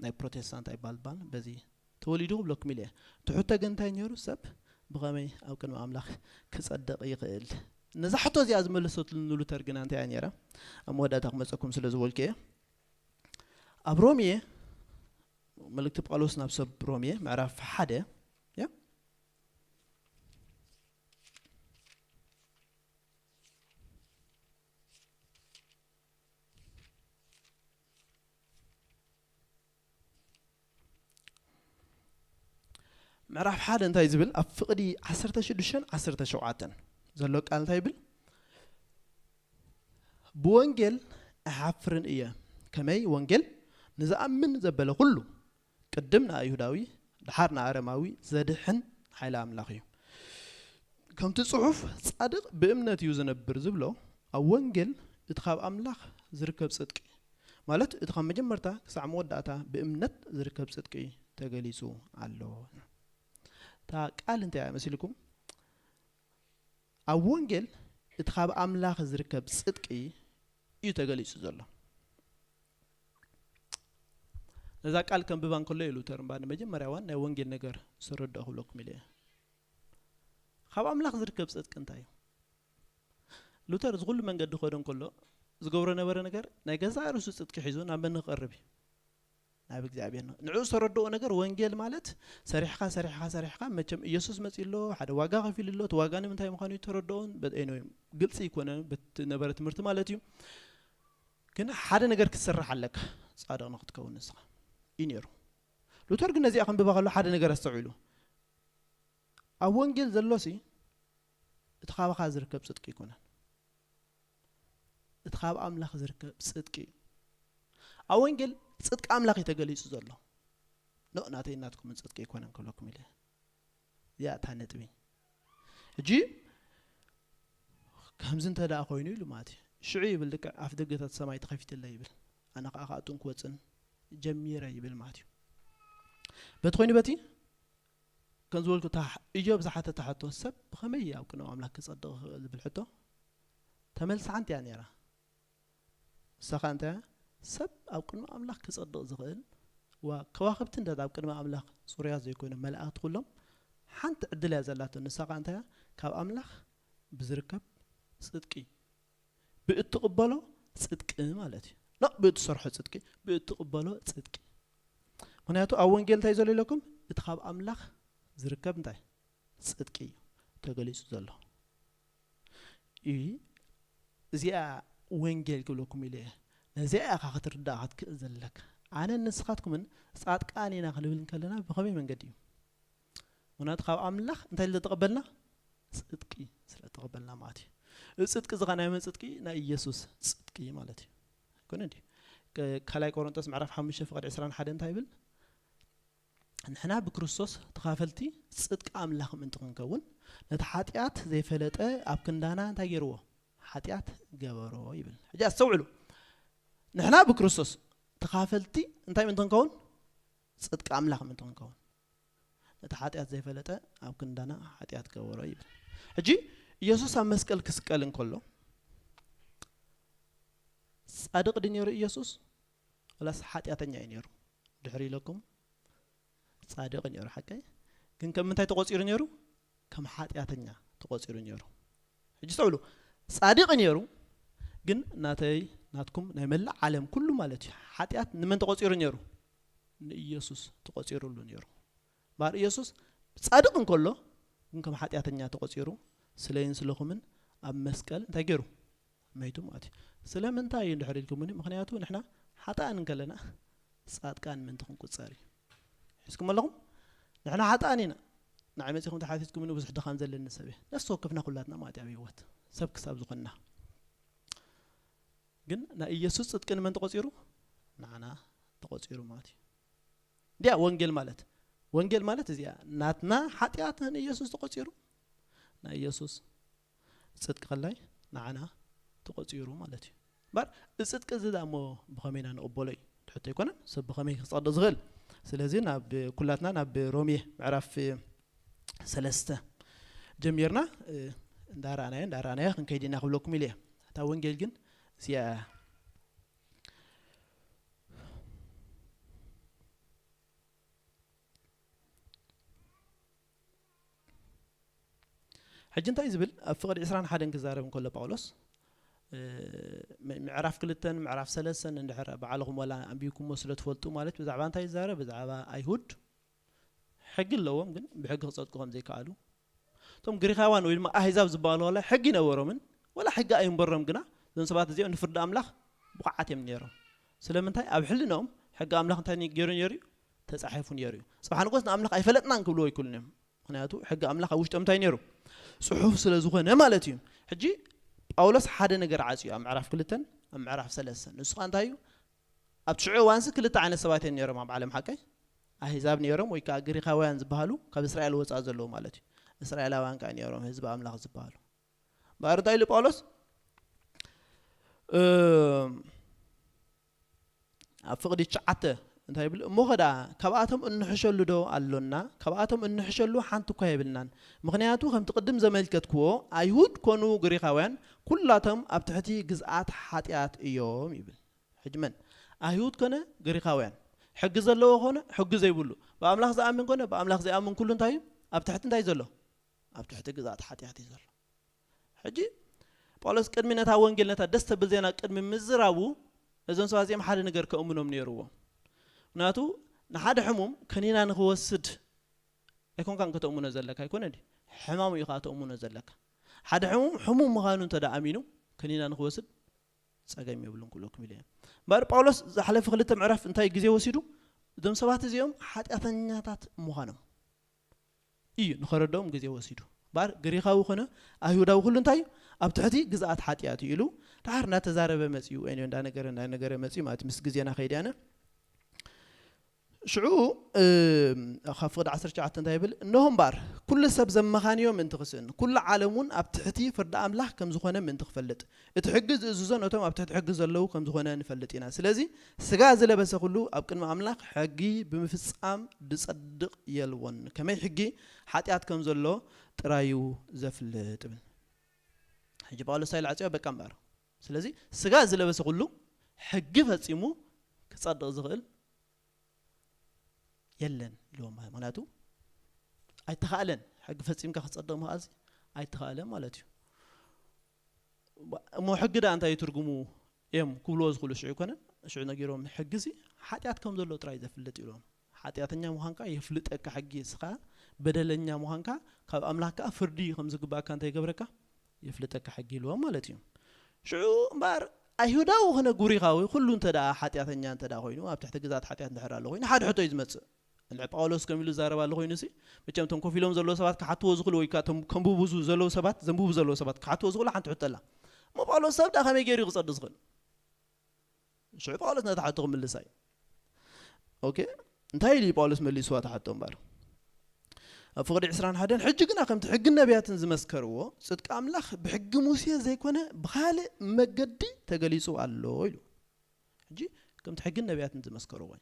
ናይ ፕሮቴስታንት ኣይባል ባል በዚ ተወሊዱ ክብለኩም ኢለ። እቲ ሕቶ ግን እንታይ ነይሩ፣ ሰብ ብኸመይ ኣብ ቅድሚ ኣምላኽ ክጸድቕ ይኽእል? ነዛ ሕቶ እዚኣ ዝመለሰትሉ ንሉተር ግና እንታይ እያ ነይራ? ኣብ መወዳእታ ክመጸኩም ስለ ዝበልኩ እየ። ኣብ ሮሜ፣ መልእክቲ ጳውሎስ ናብ ሰብ ሮሜ ምዕራፍ ሓደ እያ። ምዕራፍ ሓደ እንታይ ዝብል? ኣብ ፍቕዲ ዓሰርተ ሽዱሽተን ዓሰርተ ሸውዓተን ዘሎ ቃል እንታይ ይብል? ብወንጌል እሓፍርን እየ። ከመይ? ወንጌል ንዝኣምን ዘበለ ኩሉ፣ ቅድም ንኣይሁዳዊ፣ ደሓር ንኣረማዊ ዘድሕን ሓይሊ ኣምላኽ እዩ። ከምቲ ጽሑፍ፣ "ጻድቕ ብእምነት እዩ ዝነብር" ዝብሎ፣ ኣብ ወንጌል እቲ ካብ ኣምላኽ ዝርከብ ጽድቂ፣ ማለት እቲ ካብ መጀመርታ ክሳዕ መወዳእታ ብእምነት ዝርከብ ጽድቂ ተገሊጹ ኣሎ። እታ ቃል እንታይ እያ መሲልኩም? ኣብ ወንጌል እቲ ካብ ኣምላኽ ዝርከብ ጽድቂ እዩ ተገሊጹ ዘሎ። ነዛ ቃል ከንብባ እንከሎ እዩ ሉተር እምበኣር ንመጀመርያ እዋን ናይ ወንጌል ነገር ዝተረድኦ ክብለኩም ኢለ እየ። ካብ ኣምላኽ ዝርከብ ጽድቂ እንታይ እዩ? ሉተር እዚ ኩሉ መንገዲ ክኸዶ እንከሎ ዝገብሮ ነበረ ነገር ናይ ገዛእ ርእሱ ጽድቂ ሒዙ ናብ መን ክቐርብ እዩ? ናብ እግዚኣብሔር ነው። ንዕኡ ዝተረድኦ ነገር ወንጌል ማለት ሰሪሕካ፣ ሰሪሕካ፣ ሰሪሕካ፣ መቸም ኢየሱስ መጺኡ ኣሎ፣ ሓደ ዋጋ ከፊሉ ኣሎ፣ እቲ ዋጋ ንምንታይ ምዃኑ እዩ ተረድኦን፣ በ-፣ ኤኖ-፣ ግልጺ ኣይኮነን፣ በቲ ነበረ ትምህርቲ ማለት እዩ። ግን ሓደ ነገር ክትስራሕ ኣለካ፣ ጻድቕ ንክትከውን ንስኻ እዩ ነይሩ። ሉተር ግን ነዚኣ ከንብባ ከሎ ሓደ ነገር ኣስተውዒሉ። ኣብ ወንጌል ዘሎሲ እቲ ካባኻ ዝርከብ ጽድቂ ኣይኮነን። እቲ ካብ ኣምላኽ ዝርከብ ጽድቂ እዩ። ኣብ ወንጌል ጽድቂ ኣምላኽ እዩ ተገሊጹ ዘሎ። ኖ፣ ናተይ ናትኩምን ጽድቂ ኣይኮነን ክብለኩም ኢለ። እዚኣ እታ ነጥቢ። ሕጂ ከምዚ እንተ ደኣ ኮይኑ ኢሉ ማለት እዩ። ሽዑ ይብል ልክዕ ኣፍ ደገታት ሰማይ ተኸፊትለይ ይብል። ኣነ ከኣ ክኣቱን ክወጽን ጀሚረ ይብል ማለት እዩ። በቲ ኮይኑ በቲ ከም ዝበልኩ እታ እዮብ ዝሓተታ ሕቶ፣ ሰብ ብኸመይ ኣብ ቅድሚ ኣምላኽ ክጸድቕ ይኽእል ዝብል ሕቶ፣ ተመልሳ ሓንቲ እያ ነይራ። ንሳ ኸኣ እንታይ እያ? ሰብ ኣብ ቅድሚ ኣምላኽ ክጸድቕ ዝኽእል፣ ዋ፣ ከዋኽብቲ እንተ ኣብ ቅድሚ ኣምላኽ ጽሩያት ዘይኮይኖም፣ መላእኽቲ ኩሎም፣ ሓንቲ ዕድል እያ ዘላቶ። ንሳ ኸኣ እንታይ እያ? ካብ ኣምላኽ ብዝርከብ ጽድቂ፣ ብእትቕበሎ ጽድቂ ማለት እዩ። ኖ ብእትሰርሖ ጽድቂ፣ ብእትቕበሎ ጽድቂ። ምኽንያቱ ኣብ ወንጌል እንታይ ዘሎ ኢለኩም? እቲ ካብ ኣምላኽ ዝርከብ እንታይ? ጽድቂ እዩ ተገሊጹ ዘሎ። እይ፣ እዚኣ ወንጌል ክብለኩም ኢለ እየ። ነዚኣ ኢኻ ክትርዳእ ክትክእል ዘለካ። ኣነን ንስኻትኩምን ጻድቃን ኢና ክንብል እንከለና ብኸመይ መንገዲ እዩ? ምኽንያቱ ካብ ኣምላኽ እንታይ ዝተቐበልና? ጽድቂ ስለ ዝተቐበልና ማለት እዩ። እዚ ጽድቂ እዚ ኸኣ ናይ መን ጽድቂ? ናይ ኢየሱስ ጽድቂ ማለት እዩ። ኣይኮነ ድዩ? ከ-፣ ካልኣይ ቆሮንቶስ ምዕራፍ ሓሙሽተ ፍቕዲ ዕስራን ሓደን እንታይ ይብል? ንሕና ብክርስቶስ ተኻፈልቲ ጽድቂ ኣምላኽ ምእንቲ ክንከውን፣ ነቲ ሓጢኣት ዘይፈለጠ ኣብ ክንዳና እንታይ ገይርዎ? ሓጢኣት ገበሮ ይብል። ሕጂ ኣስተውዕሉ። ንሕና ብክርስቶስ ተኻፈልቲ እንታይ ምእንቲ ክንከውን? ጽድቂ ኣምላኽ ምእንቲ ክንከውን። ነቲ ሓጢኣት ዘይፈለጠ ኣብ ክንዳና ሓጢኣት ገበሮ ይብል። ሕጂ ኢየሱስ ኣብ መስቀል ክስቀል እንከሎ ጻድቕ ድዩ ነይሩ ኢየሱስ? ወላስ ሓጢኣተኛ እዩ ነይሩ? ድሕሪ ኢለኩም ጻድቕ ነይሩ፣ ሓቀይ? ግን ከም ምንታይ ተቖጺሩ ነይሩ? ከም ሓጢኣተኛ ተቖጺሩ ነይሩ። ሕጂ ስተውዕሉ፣ ጻድቕ ነይሩ፣ ግን ናተይ ናትኩም ናይ መላእ ዓለም ኩሉ ማለት እዩ፣ ሓጢኣት ንመን ተቖጺሩ ነይሩ? ንኢየሱስ ተቖጺሩሉ ነይሩ። እምበኣር ኢየሱስ ጻድቕ እንከሎ፣ ግን ከም ሓጢኣተኛ ተቖጺሩ፣ ስለይን ስለኹምን ኣብ መስቀል እንታይ ገይሩ? መይቱ ማለት እዩ። ስለምንታይ እዩ እንድሕር ኢልኩምኒ? ምኽንያቱ ንሕና ሓጥኣን እንከለና ጻድቃን ምእንቲ ክንቁጸር እዩ። ሒዝኩም ኣለኹም? ንሕና ሓጥኣን ኢና። ንዓይ መጺኹም ተሓቲትኩምኒ ብዙሕ ድኻም ዘለኒ ሰብ እየ። ነፍሲ ወከፍና ኩላትና ማለት እዩ ኣብ ህይወት ሰብ ክሳብ ዝኾንና። ግን ናይ ኢየሱስ ጽድቂ ንመን ተቖጺሩ? ንዓና ተቖጺሩ ማለት እዩ። እንዲያ ወንጌል ማለት ወንጌል ማለት እዚኣ፣ ናትና ሓጢኣት ንኢየሱስ ተቆጺሩ፣ ናይ ኢየሱስ ጽድቂ ከላይ ንዓና ተቆጺሩ ማለት እዩ። እምበር፣ እዚ ጽድቂ እዚ ደኣ እሞ ብኸመይ ኢና ንቕበሎ እዩ ትሕቶ ኣይኮነን፣ ሰብ ብኸመይ ክጸድቕ ዝኽእል። ስለዚ ናብ ኩላትና ናብ ሮሜ ምዕራፍ ሰለስተ ጀሚርና፣ እ፣ እንዳረኣናዮ እንዳረኣናዮ ክንከይድ ኢና ክብለኩም ኢለ እየ። እታ ወንጌል ግን እዚኣ እያ። ሕጂ እንታይ ዝብል ኣብ ፍቕዲ ዕስራን ሓደን ክዛረብ እንከሎ ጳውሎስ፣ እ፣ ም-፣ ምዕራፍ ክልተን ምዕራፍ ሰለስተን እንድሕር ባዕልኹም ዋላ ኣንቢብኩሞ ስለ ትፈልጡ ማለት ብዛዕባ እንታይ ይዛረብ? ብዛዕባ ኣይሁድ ሕጊ ኣለዎም፣ ግን ብሕጊ ክጸድቁ ከም ዘይከኣሉ። እቶም ግሪኻውያን ወይ ድማ ኣህዛብ ዝበሃሉ ዋላ ሕጊ ይነበሮምን፣ ዋላ ሕጊ ኣይንበሮም፣ ግና እዞም ሰባት እዚኦም ንፍርዲ ኣምላኽ ብቑዓት እዮም ነይሮም። ስለምንታይ? ኣብ ሕልናኦም ሕጊ ኣምላኽ እንታይ ገይሩ ነይሩ እዩ? ተጻሒፉ ነይሩ እዩ። ጽባሕ ንጎስ ንኣምላኽ ኣይፈለጥናን ክብልዎ ኣይክእሉን እዮም። ምኽንያቱ ሕጊ ኣምላኽ ኣብ ውሽጦም እንታይ ነይሩ? ጽሑፍ ስለ ዝኾነ ማለት እዩ። ሕጂ ጳውሎስ ሓደ ነገር ዓጽዩ ኣብ ምዕራፍ ክልተን ኣብ ምዕራፍ ሰለስተን። ንሱ ኸኣ እንታይ እዩ? ኣብ ሽዑ እዋንሲ ክልተ ዓይነት ሰባት እዮም ነይሮም ኣብ ዓለም ሓቀይ። ኣህዛብ ነይሮም ወይ ከዓ ግሪኻውያን ዝበሃሉ ካብ እስራኤል ወፃእ ዘለዉ ማለት እዩ። እስራኤላውያን ከዓ ነይሮም ህዝቢ ኣምላኽ ዝበሃሉ። እምበኣር እንታይ ኢሉ ጳውሎስ? እም፣ ኣብ ፍቕዲ ትሽዓተ እንታይ ይብል? እሞ ኸዳ ካብኣቶም እንሕሸሉ ዶ ኣሎና? ካብኣቶም እንሕሸሉ ሓንቲ እኳ የብልናን። ምኽንያቱ ከምቲ ቅድም ዘመልከትክዎ ኣይሁድ ኮኑ ግሪኻውያን ኩላቶም ኣብ ትሕቲ ግዝኣት ሓጢኣት እዮም ይብል። ሕጂ መን? ኣይሁድ ኮነ ግሪኻውያን፣ ሕጊ ዘለዎ ኮነ ሕጊ ዘይብሉ፣ ብኣምላኽ ዝኣምን ኮነ ብኣምላኽ ዘይኣምን ኩሉ እንታይ እዩ? ኣብ ትሕቲ እንታይ ዘሎ? ኣብ ትሕቲ ግዝኣት ሓጢኣት እዩ ዘሎ። ሕጂ ጳውሎስ ቅድሚ ነታ ወንጌል፣ ነታ ደስ ተብል ዜና ቅድሚ ምዝራቡ፣ እዞም ሰባት እዚኦም ሓደ ነገር ከእምኖም ነይርዎ። ምክንያቱ ንሓደ ሕሙም ከኒና ንክወስድ ኣይኮንካን ከተእምኖ ዘለካ፣ ኣይኮነ ድዩ? ሕማሙ ኢኻ ተእምኖ ዘለካ። ሓደ ሕሙም ሕሙም ምዃኑ እንተ ደኣ ኣሚኑ ከኒና ንክወስድ ጸገም የብሉን ክብለኩም ኢለ እየ። እምበኣር ጳውሎስ ዝሓለፈ ክልተ ምዕራፍ እንታይ ግዜ ወሲዱ? እዞም ሰባት እዚኦም ሓጢኣተኛታት ምዃኖም እዩ ንኸረድኦም ግዜ ወሲዱ። እምበኣር ግሪኻዊ ኾነ ኣይሁዳዊ ኩሉ እንታይ እዩ? ኣብ ትሕቲ ግዝኣት ሓጢኣት እዩ ኢሉ ድሓር እናተዛረበ መጺኡ፣ ወይ እንዳነገረ እንዳነገረ መጺኡ ማለት እዩ። ምስ ግዜና ከይድ ያነ ሽዑ፣ እም፣ ካብ ፍቕዲ ዓሰርተ ትሽዓተ እንታይ ይብል? እነሆ እምበኣር፣ ኩሉ ሰብ ዘመኻንዮ ምእንቲ ክስእን፣ ኩሉ ዓለም እውን ኣብ ትሕቲ ፍርዲ ኣምላኽ ከም ዝኾነ ምእንቲ ክፈልጥ፣ እቲ ሕጊ ዝእዝዞ ነቶም ኣብ ትሕቲ ሕጊ ዘለዉ ከም ዝኾነ ንፈልጥ ኢና። ስለዚ ስጋ ዝለበሰ ኩሉ ኣብ ቅድሚ ኣምላኽ ሕጊ ብምፍጻም ድጸድቕ የልቦን። ከመይ ሕጊ ሓጢኣት ከም ዘሎ ጥራዩ ዘፍልጥ ይብል። ሕጂ ጳውሎስ እንታይ ኢሉ ዓጽዮ? በቃ እምበኣር። ስለዚ ስጋ ዝለበሰ ኩሉ ሕጊ ፈጺሙ ክጸድቕ ዝኽእል የለን ኢልዎም። ምኽንያቱ ኣይተኻእለን። ሕጊ ፈጺምካ ክጸድቕ ምኽኣል ኣይተኻእለን ማለት እዩ። እሞ ሕጊ ደኣ እንታይ እዩ ትርጉሙ እዮም ክብልዎ ዝኽእሉ ሽዑ ይኮነን። ሽዑ ነጊሮም፣ ሕጊ ሲ ሓጢኣት ከም ዘሎ ጥራይ ዘፍልጥ ኢሎም። ሓጢኣተኛ ምዃንካ የፍልጠካ ሕጊ፣ እስኻ በደለኛ ምዃንካ፣ ካብ ኣምላኽ ከኣ ፍርዲ ከም ዝግባእካ እንታይ ይገብረካ? የፍልጠካ ሕጊ ኢልዎም ማለት እዩ። ሽዑ እምበኣር ኣይሁዳዊ ኾነ ጉሪኻዊ ኩሉ እንተ ደኣ ሓጢኣተኛ እንተ ደኣ ኮይኑ፣ ኣብ ትሕቲ ግዛት ሓጢኣት እንድሕር ኣሎ ኮይኑ፣ ሓደ ሕቶ እዩ ዝመጽእ። እንድሕር ጳውሎስ ከም ኢሉ ዝዛረብ ኣሎ ኮይኑ ሲ፣ መቸም እቶም ኮፍ ኢሎም ዘለዉ ሰባት ክሓትዎ ዝኽእሉ ወይ ከኣ እቶም ከንብቡ ዝ-፣ ዘለዉ ሰባት፣ ዘንብቡ ዘለዉ ሰባት ክሓትዎ ዝኽእሉ ሓንቲ ሕቶ ኣላ። እሞ ጳውሎስ ሰብ ደኣ ከመይ ገይሩ እዩ ክጸድቕ ዝኽእል? ሽዑ ጳውሎስ ነታ ሕቶ ክምልሳ እዩ። ኦኬ፣ እንታይ ኢሉ እዩ ጳውሎስ መሊስዋ እታ ሕቶ እምበኣር? ኣብ ፍቕዲ ዕስራን ሓደን፣ ሕጂ ግና ከምቲ ሕግን ነቢያትን ዝመስከርዎ፣ ጽድቂ ኣምላኽ ብሕጊ ሙሴ ዘይኮነ ብኻልእ መገዲ ተገሊጹ ኣሎ ኢሉ። ሕጂ ከምቲ ሕግን ነቢያትን ዝመስከርዎ እዩ።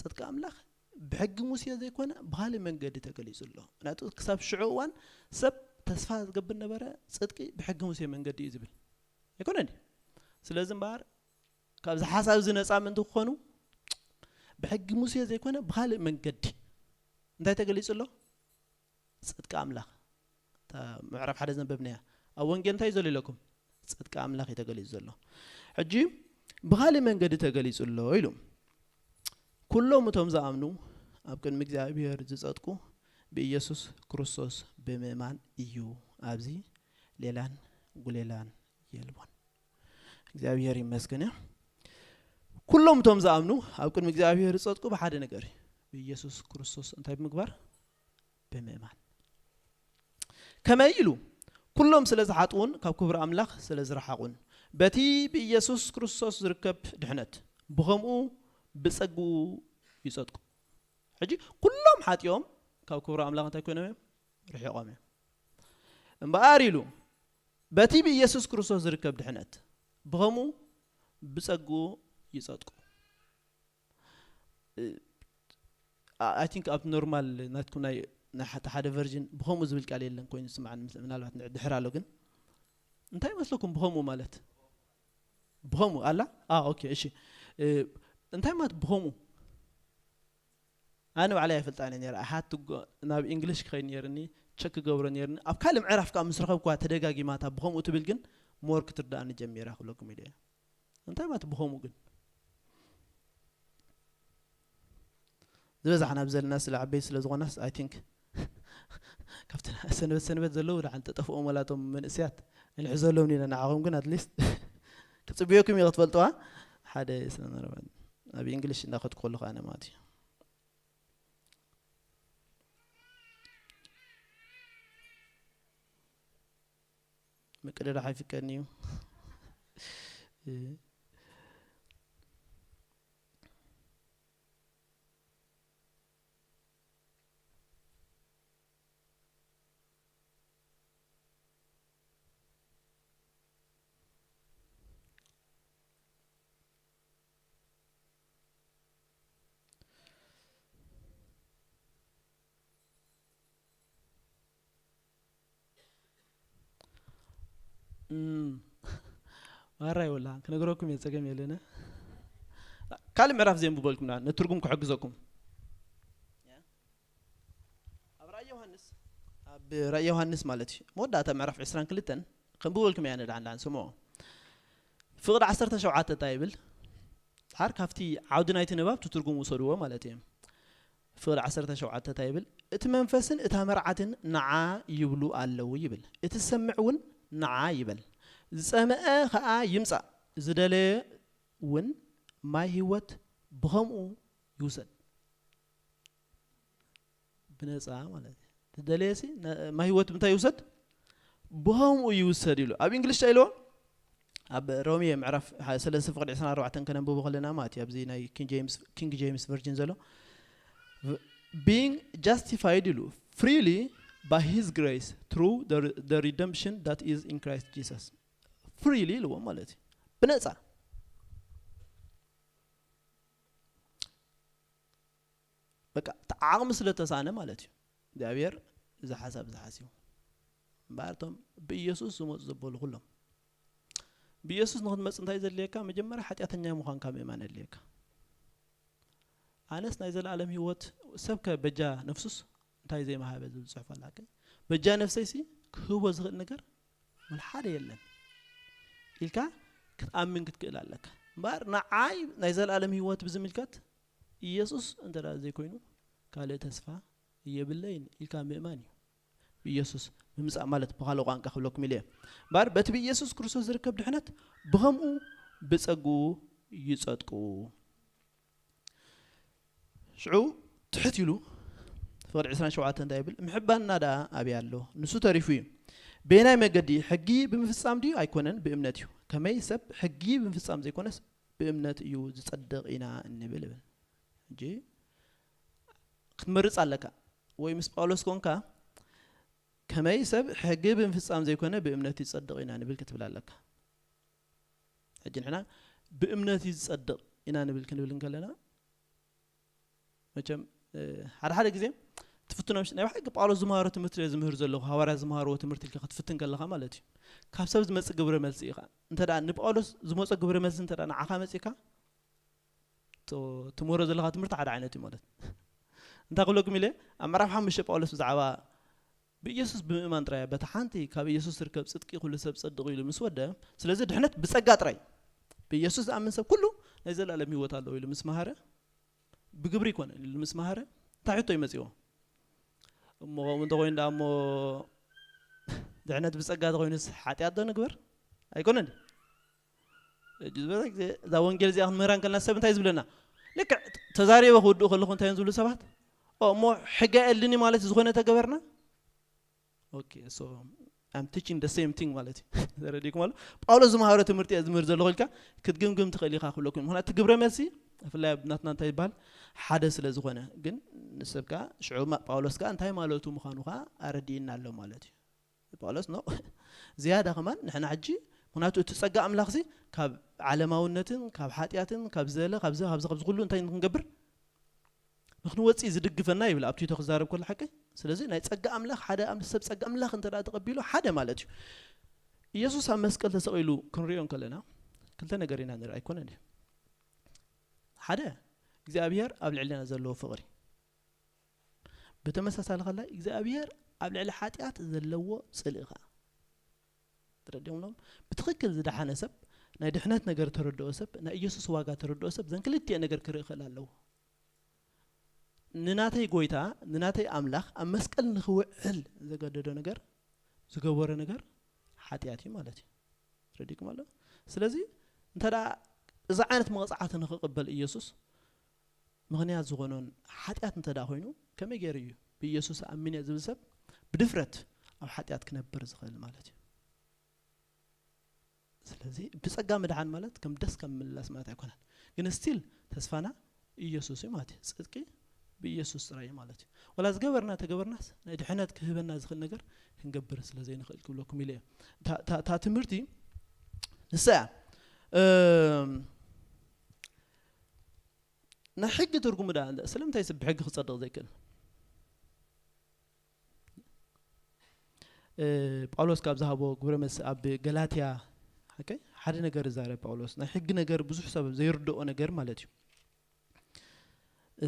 ጽድቂ ኣምላኽ ብሕጊ ሙሴ ዘይኮነ ብኻልእ መንገዲ ተገሊጹ ኣሎ። ምክንያቱ ክሳብ ሽዑ እዋን ሰብ ተስፋ ዝገብር ነበረ፣ ጽድቂ ብሕጊ ሙሴ መንገዲ እዩ ዝብል። ኣይኮነን ድዩ? ስለዚ እምበኣር ካብዚ ሓሳብ እዚ ነጻ ምእንቲ ክኾኑ ብሕጊ ሙሴ ዘይኮነ ብኻልእ መንገዲ እንታይ ተገሊጹ ኣሎ? ጽድቂ ኣምላኽ። እታ ምዕራፍ ሓደ ዘንበብናያ። ኣብ ወንጌል እንታይ እዩ ዘሎ ኢለኩም? ጽድቂ ኣምላኽ እዩ ተገሊጹ ዘሎ። ሕጂ ብኻልእ መንገዲ ተገሊጹ ኣሎ ኢሉ። ኩሎም እቶም ዝኣምኑ ኣብ ቅድሚ እግዚኣብሔር ዝጸድቁ ብኢየሱስ ክርስቶስ ብምእማን እዩ። ኣብዚ ሌላን ጉሌላን የልቦን። እግዚኣብሔር ይመስገን። ኩሎም እቶም ዝኣምኑ ኣብ ቅድሚ እግዚኣብሔር ዝጸድቁ ብሓደ ነገር እዩ። ብኢየሱስ ክርስቶስ እንታይ ብምግባር? ብምእማን። ከመይ ኢሉ? ኩሎም ስለ ዝሓጥኡን ካብ ክብሪ ኣምላኽ ስለ ዝረሓቑን፣ በቲ ብኢየሱስ ክርስቶስ ዝርከብ ድሕነት፣ ብኸምኡ ብጸግኡ ይጸድቁ። ሕጂ ኩሎም ሓጢኦም ካብ ክብሪ ኣምላኽ እንታይ ኮይኖም እዮም? ርሒቖም እዮም። እምበኣር ኢሉ፣ በቲ ብኢየሱስ ክርስቶስ ዝርከብ ድሕነት፣ ብኸምኡ ብጸግኡ ይጸድቁ። I think ኣብ ኖርማል ናትኩም ናይ ናይ ሓ- ሓደ ቨርዥን ብኸምኡ ዝብል ቃል የለን ኮይኑ ዝስምዓኒ፣ ምስ- ምናልባት ንዕ- ድሕር ኣሎ። ግን እንታይ ይመስለኩም ብኸምኡ ማለት? ብኸምኡ ኣላ? ኦኬ፣ እሺ። እንታይ ማለት ብኸምኡ? ኣነ ባዕለይ ኣይፈልጣን ነረ። ኣሓት ናብ እንግሊሽ ክኸይድ ነርኒ፣ ቸክ ክገብሮ ነርኒ። ኣብ ካልእ ምዕራፍ ከዓ ምስ ረኸብኳ ተደጋጊማታ ብኸምኡ ትብል ግን ሞር ክትርዳእኒ ጀሚራ ክብለኩም ኢለ። እንታይ ማለት ብኸምኡ ግን? ዝበዛሕና ኣብ ዘለና ስለ ዓበይቲ ስለ ዝኾናስ፣ I think፣ ካብቲ ሰንበት ሰንበት ዘለዉ ደሓን ተጠፍኦም ወላቶም መንእስያት፣ ንሕዘሎም ኢና። ንዓኹም ግን ኣትሊስት ክጽብየኩም እዩ ክትፈልጥዋ። ሓደ ስነ መረባት ኣብ እንግሊሽ እንዳኸድኩ ከለኹ ኣነ ማለት እዩ። ምቅድራሕ ኣይፍቀድን እዩ። ማራ ይወላ ክነግረኩም እየ፣ ጸገም የለነ። ካልእ ምዕራፍ ዘንብበልኩም ና ንትርጉም ክሕግዘኩም። ኣብ ራእይ ዮሃንስ፣ ኣብ ራእይ ዮሃንስ ማለት እዩ፣ መወዳእታ ምዕራፍ ዕስራን ክልተን ከንብበልኩም እያ። ንድሓን ድሓን ስምዖ። ፍቕዲ ዓሰርተ ሸውዓተ እንታይ ይብል? ድሓር ካብቲ ዓውዲ ናይቲ ንባብ ትርጉም ውሰድዎ ማለት እዮም። ፍቕዲ ዓሰርተ ሸውዓተ እንታይ ይብል? እቲ መንፈስን እታ መርዓትን ንዓ ይብሉ ኣለዉ ይብል። እቲ ዝሰምዕ እውን ንዓ ይበል። ዝጸምአ ኸኣ ይምጻእ፣ ዝደለየ እውን ማይ ህይወት ብኸምኡ ይውሰድ። ብነጻ ማለት እዩ። ዝደለየሲ ነ- ማይ ህይወት ብምንታይ ይውሰድ? ብኸምኡ ይውሰድ ኢሉ። ኣብ እንግሊሽ እንታይ ኢልዎ? ኣብ ሮሜ ምዕራፍ ሓ- ሰለስተ ፍቕዲ ዕስራን ኣርባዕተን ከነንብቦ ከለና ማለት እዩ። ኣብዚ ናይ ኪንግ ጄምስ፣ ኪንግ ጄምስ ቨርጅን ዘሎ being justified ኢሉ freely by his grace through the, the redemption that is in Christ Jesus። ፍሪሊ ኢልዎ ማለት እዩ። ብነጻ። በቃ እቲ ዓቕሚ ስለ ተሳነ ማለት እዩ። እግዚኣብሔር እዚ ሓሳብ እዚ ሓሲቡ። እምበኣር እቶም ብኢየሱስ ዝመፁ ዘበሉ ኩሎም። ብኢየሱስ ንክትመፅ እንታይ ዘድልየካ? መጀመርያ ሓጢኣተኛ ምዃንካ ምእማን የድልየካ። ኣነስ ናይ ዘለኣለም ህይወት፣ ሰብከ በጃ ነፍሱስ እንታይ ዘይመሃበ ዝብል ፅሑፍ ኣላከ። በጃ ነፍሰይሲ ክህቦ ዝኽእል ነገር ወላ ሓደ የለን ኢልካ ክትኣምን ክትክእል ኣለካ። እምበኣር ንዓይ ናይ ዘለኣለም ህይወት ብዝምልከት ኢየሱስ እንተ ደኣ ዘይኮይኑ ካልእ ተስፋ የብለይን ኢልካ ምእማን እዩ። ብኢየሱስ ምምጻእ ማለት ብኻልእ ቋንቋ ክብለኩም ኢለ እየ። እምበኣር በቲ ብኢየሱስ ክርስቶስ ዝርከብ ድሕነት ብኸምኡ ብጸግኡ ይጸድቁ። ሽዑ ትሕት ኢሉ ፍቕዲ ዕስራን ሸውዓተን እንታይ ይብል? ምሕባንና ደኣ ኣበይ ኣሎ? ንሱ ተሪፉ እዩ። በየናይ መገዲ? ሕጊ ብምፍጻም ድዩ? ኣይኮነን፣ ብእምነት እዩ። ከመይ ሰብ ሕጊ ብምፍጻም ዘይኮነስ ብእምነት እዩ ዝጸድቕ ኢና እንብል እብል። ሕጂ ክትመርጽ ኣለካ። ወይ ምስ ጳውሎስ ኮንካ ከመይ ሰብ ሕጊ ብምፍጻም ዘይኮነ ብእምነት ይጸድቕ ኢና ንብል ክትብል ኣለካ። ሕጂ ንሕና ብእምነት እዩ ዝጸድቕ ኢና ንብል ክንብል እንከለና መቸም ሓደ ሓደ ግዜ ትፍትኖም ናይ ብሓቂ ጳውሎስ ዝመሃሮ ትምህርቲ እየ ዝምህር ዘለኹ፣ ሃዋርያ ዝመሃርዎ ትምህርቲ ኢልካ ክትፍትን ከለኻ ማለት እዩ። ካብ ሰብ ዝመጽእ ግብረ መልሲ ኢኻ። እንተ ደኣ ንጳውሎስ ዝመጾ ግብረ መልሲ እንተ ደኣ ንዓኻ መጺእካ ትምህሮ ዘለኻ ትምህርቲ ሓደ ዓይነት እዩ ማለት። እንታይ ክብለኩም ኢለ ኣብ ምዕራፍ ሓሙሽተ ጳውሎስ ብዛዕባ ብኢየሱስ ብምእማን ጥራይ በታ ሓንቲ ካብ ኢየሱስ ትርከብ ጽድቂ ኩሉ ሰብ ጸድቑ ኢሉ ምስ ወደ፣ ስለዚ ድሕነት ብጸጋ ጥራይ ብኢየሱስ ዝኣምን ሰብ ኩሉ ናይ ዘለኣለም ህይወት ኣለዎ ኢሉ ምስ መሃረ፣ ብግብሪ ይኮነ ኢሉ ምስ መሃረ እንታይ ሕቶ ይመጽዎ? እሞ ከምኡ እንተኮይኑ ደኣ እሞ ድሕነት ብጸጋ ተኮይኑስ ሓጢኣት ዶ ንግበር? ኣይኮነን። ሕጂ ዝበለ ግዜ እዛ ወንጌል እዚኣ ክንምህራ እንከልና ሰብ እንታይ ዝብለና? ልክዕ ተዛሪበ ክውድኡ ከለኹ እንታይ እዮም ዝብሉ ሰባት? ኦ እሞ ሕጊ ኣየድልኒ ማለት ዝኾነ ተገበርና? Okay, so I'm teaching the same thing ማለት እዩ። ተረዲእኩም ኣሎ? ጳውሎስ ዝመሃሮ ትምህርቲ እየ ዝምህር ዘለኹ ኢልካ ክትግምግም ትኽእል ኢኻ ክብለኩም። ምክንያቱ እቲ ግብረ መልሲ ብፍላይ ኣብ ናትና እንታይ ይበሃል ሓደ ስለ ዝኾነ ግን ንሰብ ከኣ ሽዑ ማ- ጳውሎስ ከኣ እንታይ ማለቱ ምዃኑ ከኣ ኣረዲእና ኣሎ ማለት እዩ። ጳውሎስ ኖ ዝያዳ ከማን ንሕና ሕጂ፣ ምክንያቱ እቲ ጸጋ ኣምላኽሲ ካብ ዓለማውነትን ካብ ሓጢኣትን ካብ ዘለ ካብዚ ካብዚ ካብዚ ኩሉ እንታይ ንክንገብር ንክንወፅእ ዝድግፈና ይብል ኣብ ቲቶ ክዛረብ ከሎ ሓቂ። ስለዚ ናይ ጸጋ ኣምላኽ ሓደ ኣም- ሰብ ጸጋ ኣምላኽ እንተ ደኣ ተቐቢሉ ሓደ ማለት እዩ። ኢየሱስ ኣብ መስቀል ተሰቒሉ ክንሪኦ እንከለና ክልተ ነገር ኢና ንርኢ ኣይኮነን ድዩ? ሓደ እግዚኣብሔር ኣብ ልዕልና ዘለዎ ፍቕሪ ብተመሳሳሊ ከላይ እግዚኣብሔር ኣብ ልዕሊ ሓጢኣት ዘለዎ ጽልኢ ኸዓ ትረዲኦም ሎም ብትኽክል ዝደሓነ ሰብ ናይ ድሕነት ነገር ተረድኦ ሰብ ናይ ኢየሱስ ዋጋ ተረድኦ ሰብ ዘን ክልቲኤ ነገር ክርኢ ክእል ኣለዎ። ንናተይ ጎይታ ንናተይ ኣምላኽ ኣብ መስቀል ንኽውዕል ዘገደዶ ነገር ዝገበሮ ነገር ሓጢኣት እዩ ማለት እዩ። ረዲኩም ኣሎ። ስለዚ እንተ ደኣ እዚ ዓይነት መቕጻዕቲ ንኽቕበል ኢየሱስ ምኽንያት ዝኾኖን ሓጢኣት እንተ ደኣ ኮይኑ ከመይ ገይሩ እዩ ብኢየሱስ ኣሚነ ዝብል ሰብ ብድፍረት ኣብ ሓጢኣት ክነብር ዝኽእል ማለት እዩ? ስለዚ ብጸጋ ምድሓን ማለት ከም ደስ ከም ምምላስ ማለት ኣይኮነን። ግን ስቲል ተስፋና ኢየሱስ እዩ ማለት እዩ። ጽድቂ ብኢየሱስ ጥራይ እዩ ማለት እዩ። ወላ ዝገበርና ተገበርናስ ናይ ድሕነት ክህበና ዝኽእል ነገር ክንገብር ስለ ዘይንኽእል ክብለኩም ኢለ እየ። እታ- እታ እታ ትምህርቲ ንሳ እያ። እም፣ ናይ ሕጊ ትርጉሙ ደኣ እንደ- ስለምንታይ ሰብ ብሕጊ ክጸድቕ ዘይክእል? እ፣ ጳውሎስ ካብ ዝሃቦ ግብረ መልሲ ኣብ ገላትያ፣ ኦኬ፣ ሓደ ነገር ይዛረብ ጳውሎስ። ናይ ሕጊ ነገር ብዙሕ ሰብ ዘይርድኦ ነገር ማለት እዩ። እ፣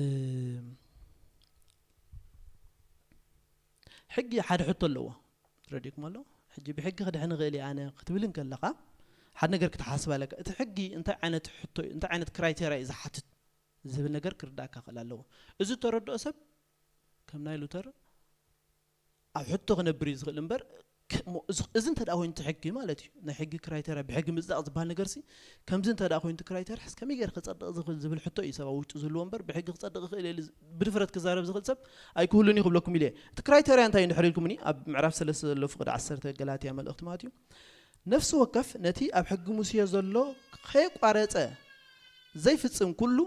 ሕጊ ሓደ ሕቶ ኣለዎ። ረዲእኩም ኣሎ። ሕጂ ብሕጊ ክድሕን እኽእል እየ ኣነ ክትብል እንከለኻ ሓደ ነገር ክትሓስብ ኣለካ። እቲ ሕጊ እንታይ ዓይነት ሕቶ እዩ፣ እንታይ ዓይነት ክራይቴርያ እዩ ዝሓትት ዝብል ነገር ክርዳእካ ክእል ኣለዎ። እዚ ተረድኦ ሰብ ከም ናይ ሉተር ኣብ ሕቶ ክነብር እዩ ዝኽእል እምበር ክ- ሞ- እዚ- እዚ እንተ ደኣ ኮይኑ እቲ ሕጊ ማለት እዩ ናይ ሕጊ ክራይቴርያ ብሕጊ ምጽዳቕ ዝበሃል ነገር ሲ ከምዚ እንተ ደኣ ኮይኑ እቲ ክራይቴርያ ስ ከመይ ገይር ክጸድቕ ዝኽእል ዝብል ሕቶ እዩ ሰብ ኣብ ውሽጡ ዝህልዎ እምበር ብሕጊ ክጸድቕ ይኽእል እየ ኢሉ ዝ- ብድፍረት ክዛረብ ዝኽእል ሰብ ኣይክህሉን እዩ ክብለኩም ኢለ እቲ ክራይቴርያ እንታይ እዩ እንድሕር ኢልኩምኒ ኣብ ምዕራፍ ሰለስተ ዘሎ ፍቕዲ ዓሰርተ ገላትያ መልእኽቲ ማለት እዩ ነፍሲ ወከፍ ነቲ ኣብ ሕጊ ሙሴ ዘሎ ከየቋረጸ ዘይፍጽም ኩሉ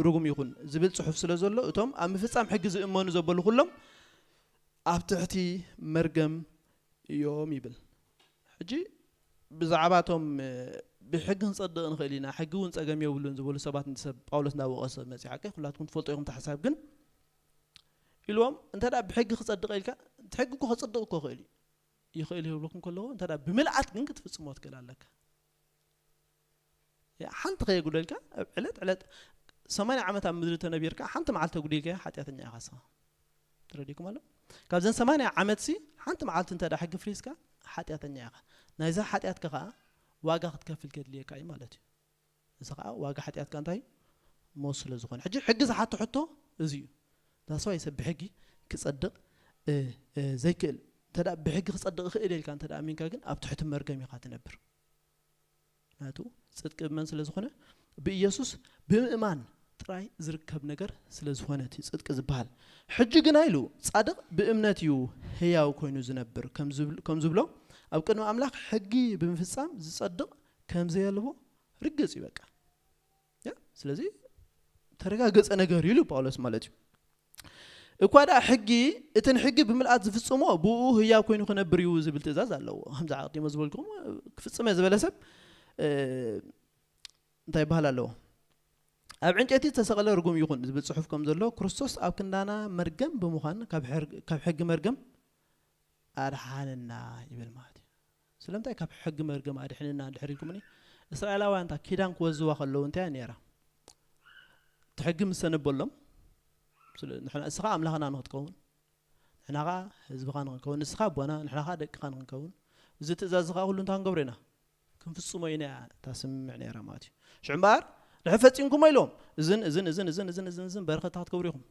ርጉም ይኹን ዝብል ጽሑፍ ስለ ዘሎ እቶም ኣብ ምፍጻም ሕጊ ዝእመኑ ዘበሉ ኩሎም ኣብ ትሕቲ መርገም እዮም ይብል። ሕጂ ብዛዕባ እቶም ብሕጊ ክንጸድቕ ንኽእል ኢና ሕጊ እውን ጸገም የብሉን ዝበሉ ሰባት ንሰብ ጳውሎስ እንዳወቐሰ መጺ ሓቂ ኩላትኩም ትፈልጦ ኢኹም ተሓሳብ ግን ኢልዎም እንተ ደኣ ብሕጊ ክጸድቕ ኢልካ እቲ ሕጊ እኮ ክጽድቕ እኮ ይኽእል እዩ ይኽእል ይብለኩም ከለዎ እንተ ደኣ ብምልኣት ግን ክትፍጽሞ ትክእል ኣለካ ሓንቲ ከየጉደልካ ዕለት ዕለት ሰማንያ ዓመት ኣብ ምድሪ ተነቢርካ ሓንቲ መዓልቲ ተጉዲልካ ሓጢኣተኛ ኢኻ ስኻ ትረዲኩም ኣሎ ካብዘን ሰማንያ ዓመት ሲ ሓንቲ መዓልቲ እንተ ሕጊ ፍሪስካ ሓጢኣተኛ ኢኻ ናይዛ ሓጢኣትካ ከዓ ዋጋ ክትከፍል ከድልየካ እዩ ማለት እዩ እዚ ከዓ ዋጋ ሓጢኣትካ እንታይ ሞት ስለ ዝኾነ ሕጂ ሕጊ ዝሓቶ ሕቶ እዚ እዩ ዳስዋይ ሰብ ብሕጊ ክፀድቕ ዘይክእል እንተ ብሕጊ ክፀድቕ ይኽእል ኢልካ እንተ ኣሚንካ ግን ኣብ ትሕቲ መርገም ኢኻ ትነብር ናቱ ጽድቂ ብመን ስለ ዝኾነ ብኢየሱስ ብምእማን ጥራይ ዝርከብ ነገር ስለ ዝኾነ እቲ ጽድቂ ዝበሃል ሕጂ ግና ኢሉ ጻድቕ ብእምነት እዩ ህያው ኮይኑ ዝነብር ከም ዝብሎ ኣብ ቅድሚ ኣምላኽ ሕጊ ብምፍጻም ዝጸድቕ ከም ዘየልቦ ርግጽ እዩ በቃ ስለዚ ተረጋገጸ ነገር ኢሉ ጳውሎስ ማለት እዩ እኳ ደኣ ሕጊ እቲ ንሕጊ ብምልኣት ዝፍጽሞ ብኡ ህያው ኮይኑ ክነብር እዩ ዝብል ትእዛዝ ኣለዎ። ከምዚ ዓቕዲሞ ዝበልኩም ክፍጽመ ዝበለ ሰብ እንታይ ይበሃል ኣለዎ? ኣብ ዕንጨይቲ ዝተሰቕለ ርጉም ይኹን ዝብል ጽሑፍ ከም ዘሎ ክርስቶስ ኣብ ክንዳና መርገም ብምዃን ካብ ሕጊ መርገም ኣድሓነና ይብል ማለት እዩ። ስለምንታይ ካብ ሕጊ መርገም ኣድሕንና እንድሕር ኢልኩምኒ እስራኤላውያን እታ ኪዳን ክወዝዋ ከለዉ እንታይ እያ ነይራ? እቲ ሕጊ ምስ ተነበሎም ንስኻ ኣምላኽና ንክትከውን ንሕና ከዓ ህዝብኻ ንክንከውን ንስኻ ኣቦና ንሕና ከዓ ደቅኻ ንክንከውን እዚ ትእዛዝ እዚ ከዓ ኩሉ እንታይ ክንገብሮ ኢና ክንፍፅሞ ኢና እያ እታ ስምምዕ ነይራ ማለት እዩ ሽዑ እምበኣር ድሕር ፈፂምኩሞ ኢሎም እዝን እዝን እዝን እዝን እዝን እዝን እዝን በረኸታ ክትገብሩ ኢኹም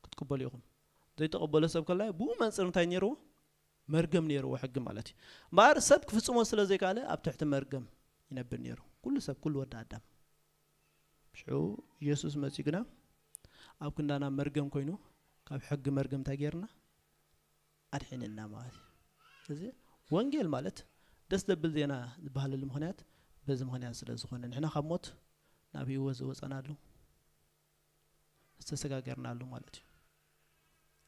ክትቅበሉ ኢኹም ዘይተቐበሎ ሰብ ከላይ ብኡ መንፅር እንታይ ነይርዎ መርገም ነይርዎ ሕጊ ማለት እዩ እምበኣር ሰብ ክፍፅሞ ስለ ዘይከኣለ ኣብ ትሕቲ መርገም ይነብር ነይሩ ኩሉ ሰብ ኩሉ ወዲ ኣዳም ሽዑ ኢየሱስ መፂኡ ግና ኣብ ክንዳና መርገም ኮይኑ ካብ ሕጊ መርገም እንታይ ገይርና ኣድሒንና ማለት እዩ እዚ ወንጌል ማለት ደስ ዘብል ዜና ዝበሃለሉ ምክንያት በዚ ምክንያት ስለ ዝኾነ ንሕና ካብ ሞት ናብ ህይወት ዝወፀናሉ ዝተሰጋገርናሉ ማለት እዩ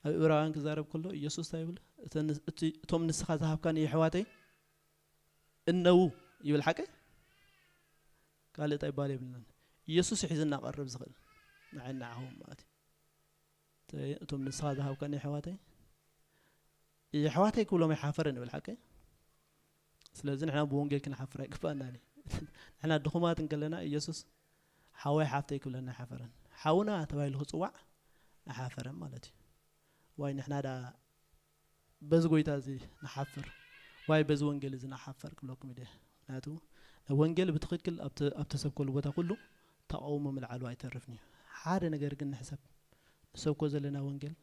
ኣብ ዕብራውያን ክዛረብ ከሎ ኢየሱስ እንታይ ይብል? "እተን-፣ እቲ-፣ እቶም ንስኻ ዝሃብካኒ የሕዋተይ እነዉ" ይብል። ሓቀይ ካልእ እንታይ ይባል የብልናን። ኢየሱስ እዩ ሒዝና ቀርብ ዝኽእል ንዓይ ንዓኹም ማለት እዩ። እተ-፣ እቶም ንስኻ ዝሃብካኒ የሕዋተይ፣ የሕዋተይ ክብሎም ኣይሓፈረን ይብል። ሓቀይ ስለዚ ንሕና ብወንጌል ክንሓፍር ኣይግባእናን እዩ። ንሕና ድኹማት እንከለና ኢየሱስ ሓወይ ሓፍተይ ክብለና ኣይሓፈረን። ሓውና ተባሂሉ ክፅዋዕ ኣይሓፈረን ማለት እዩ። ዋይ ንሕና ዳ በዚ ጎይታ እዚ ንሓፍር፣ ዋይ በዚ ወንጌል እዚ ንሓፈር ክብለኩም ኢለ። ምክንያቱ ወንጌል ብትኽክል ኣብ ተ-፣ ኣብ ተሰብከሉ ቦታ ኩሉ ተቃውሞ ምልዓሉ ኣይተርፍን እዩ። ሓደ ነገር ግን ንሕሰብ፣ ንሰብኮ ዘለና ወንጌል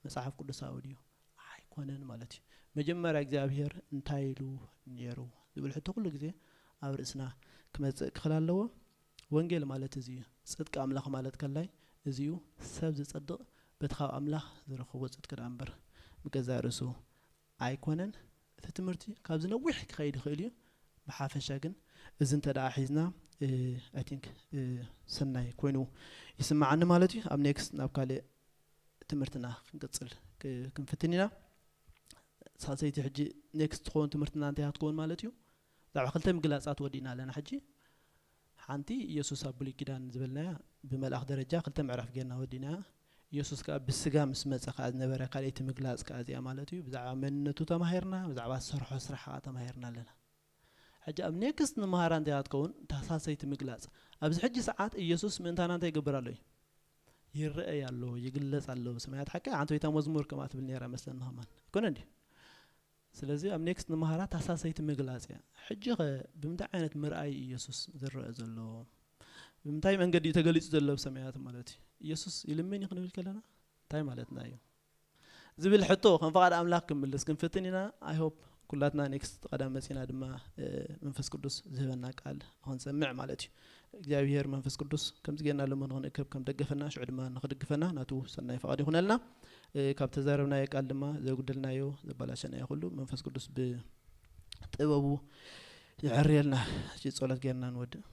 መጽሓፍ ቅዱሳዊ ድዩ ኣይኮነን ማለት እዩ። መጀመርያ እግዚኣብሔር እንታይ ኢሉ ነይሩ ዝብል ሕቶ ኩሉ ግዜ ኣብ ርእስና ክመጽእ ክኽእል ኣለዎ። ወንጌል ማለት እዚ እዩ። ጽድቂ ኣምላኽ ማለት ከላይ እዚ እዩ። ሰብ ዝጸድቕ በቲ ካብ ኣምላኽ ዝረኽቦ ጽድቂ ደኣ እምበር ብገዛእ ርእሱ ኣይኮነን። እቲ ትምህርቲ ካብዚ ነዊሕ ክኸይድ ይኽእል እዩ። ብሓፈሻ ግን እዚ እንተ ደኣ ሒዝና፣ I think ሰናይ ኮይኑ ይስምዓኒ ማለት እዩ። ኣብ ኔክስት ናብ ካልእ ትምህርትና ክንቅጽል ክ-፣ ክንፍትን ኢና። ሳልሰይቲ ሕጂ ኔክስት ትኸውን ትምህርትና እንታይ እያ ትኸውን ማለት እዩ? ብዛዕባ ክልተ ምግላጻት ወዲእና ኣለና። ሕጂ ሓንቲ ኢየሱስ ኣብ ብሉይ ኪዳን ዝበልናያ ብመልኣኽ ደረጃ ክልተ ምዕራፍ ጌርና ወዲእናያ። ኢየሱስ ከኣ ብስጋ ምስ መጸ ከኣ ዝነበረ ካልኣይቲ ምግላጽ ከኣ እዚኣ ማለት እዩ። ብዛዕባ መንነቱ ተማሂርና፣ ብዛዕባ ዝሰርሖ ስራሕ ከኣ ተማሂርና ኣለና። ሕጂ ኣብ ኔክስት ንመሃራ እንታይ እያ ትኸውን? ታሳሰይቲ ምግላጽ። ኣብዚ ሕጂ ሰዓት ኢየሱስ ምእንታና እንታይ ይገብር ኣሎ እዩ? ይረኣይ ኣሎ፣ ይግለጽ ኣሎ ብሰማያት። ሓቂ ሓንቲ ወይታ መዝሙር ከምኣ ትብል ነይራ መስለኒ ከማን። ኣይኮነ እንዲ? ስለዚ ኣብ ኔክስት ንመሃራ ታሳሰይቲ ምግላጽ እያ። ሕጂ ኸ ብምንታይ ዓይነት ምርኣይ እዩ ኢየሱስ ዝረአ ዘሎ? ብምንታይ መንገዲ እዩ ተገሊጹ ዘሎ ብሰማያት ማለት እዩ? ኢየሱስ ይልምን እዩ ክንብል ከለና እንታይ ማለትና እዩ? ዝብል ሕቶ ከም ፍቓድ ኣምላኽ ክንምልስ ክንፍትን ኢና። I hope ኩላትና ኔክስት ቀዳም መጺና ድማ፣ እ፣ መንፈስ ቅዱስ ዝህበና ቃል ንኽንሰምዕ ማለት እዩ። እግዚኣብሔር መንፈስ ቅዱስ ከምዚ ጌርና ሎሚ ንኽንእከብ ከም ደገፈና፣ ሽዑ ድማ ንኽድግፈና ናቱ ሰናይ ፍቓድ ይኹነልና። እ፣ ካብ ተዛረብናዮ ቃል ድማ ዘጉደልናዮ፣ ዘበላሸናዮ ኩሉ መንፈስ ቅዱስ ብጥበቡ ይዐርየልና። እሺ፣ ጸሎት ጌርና ንወድእ።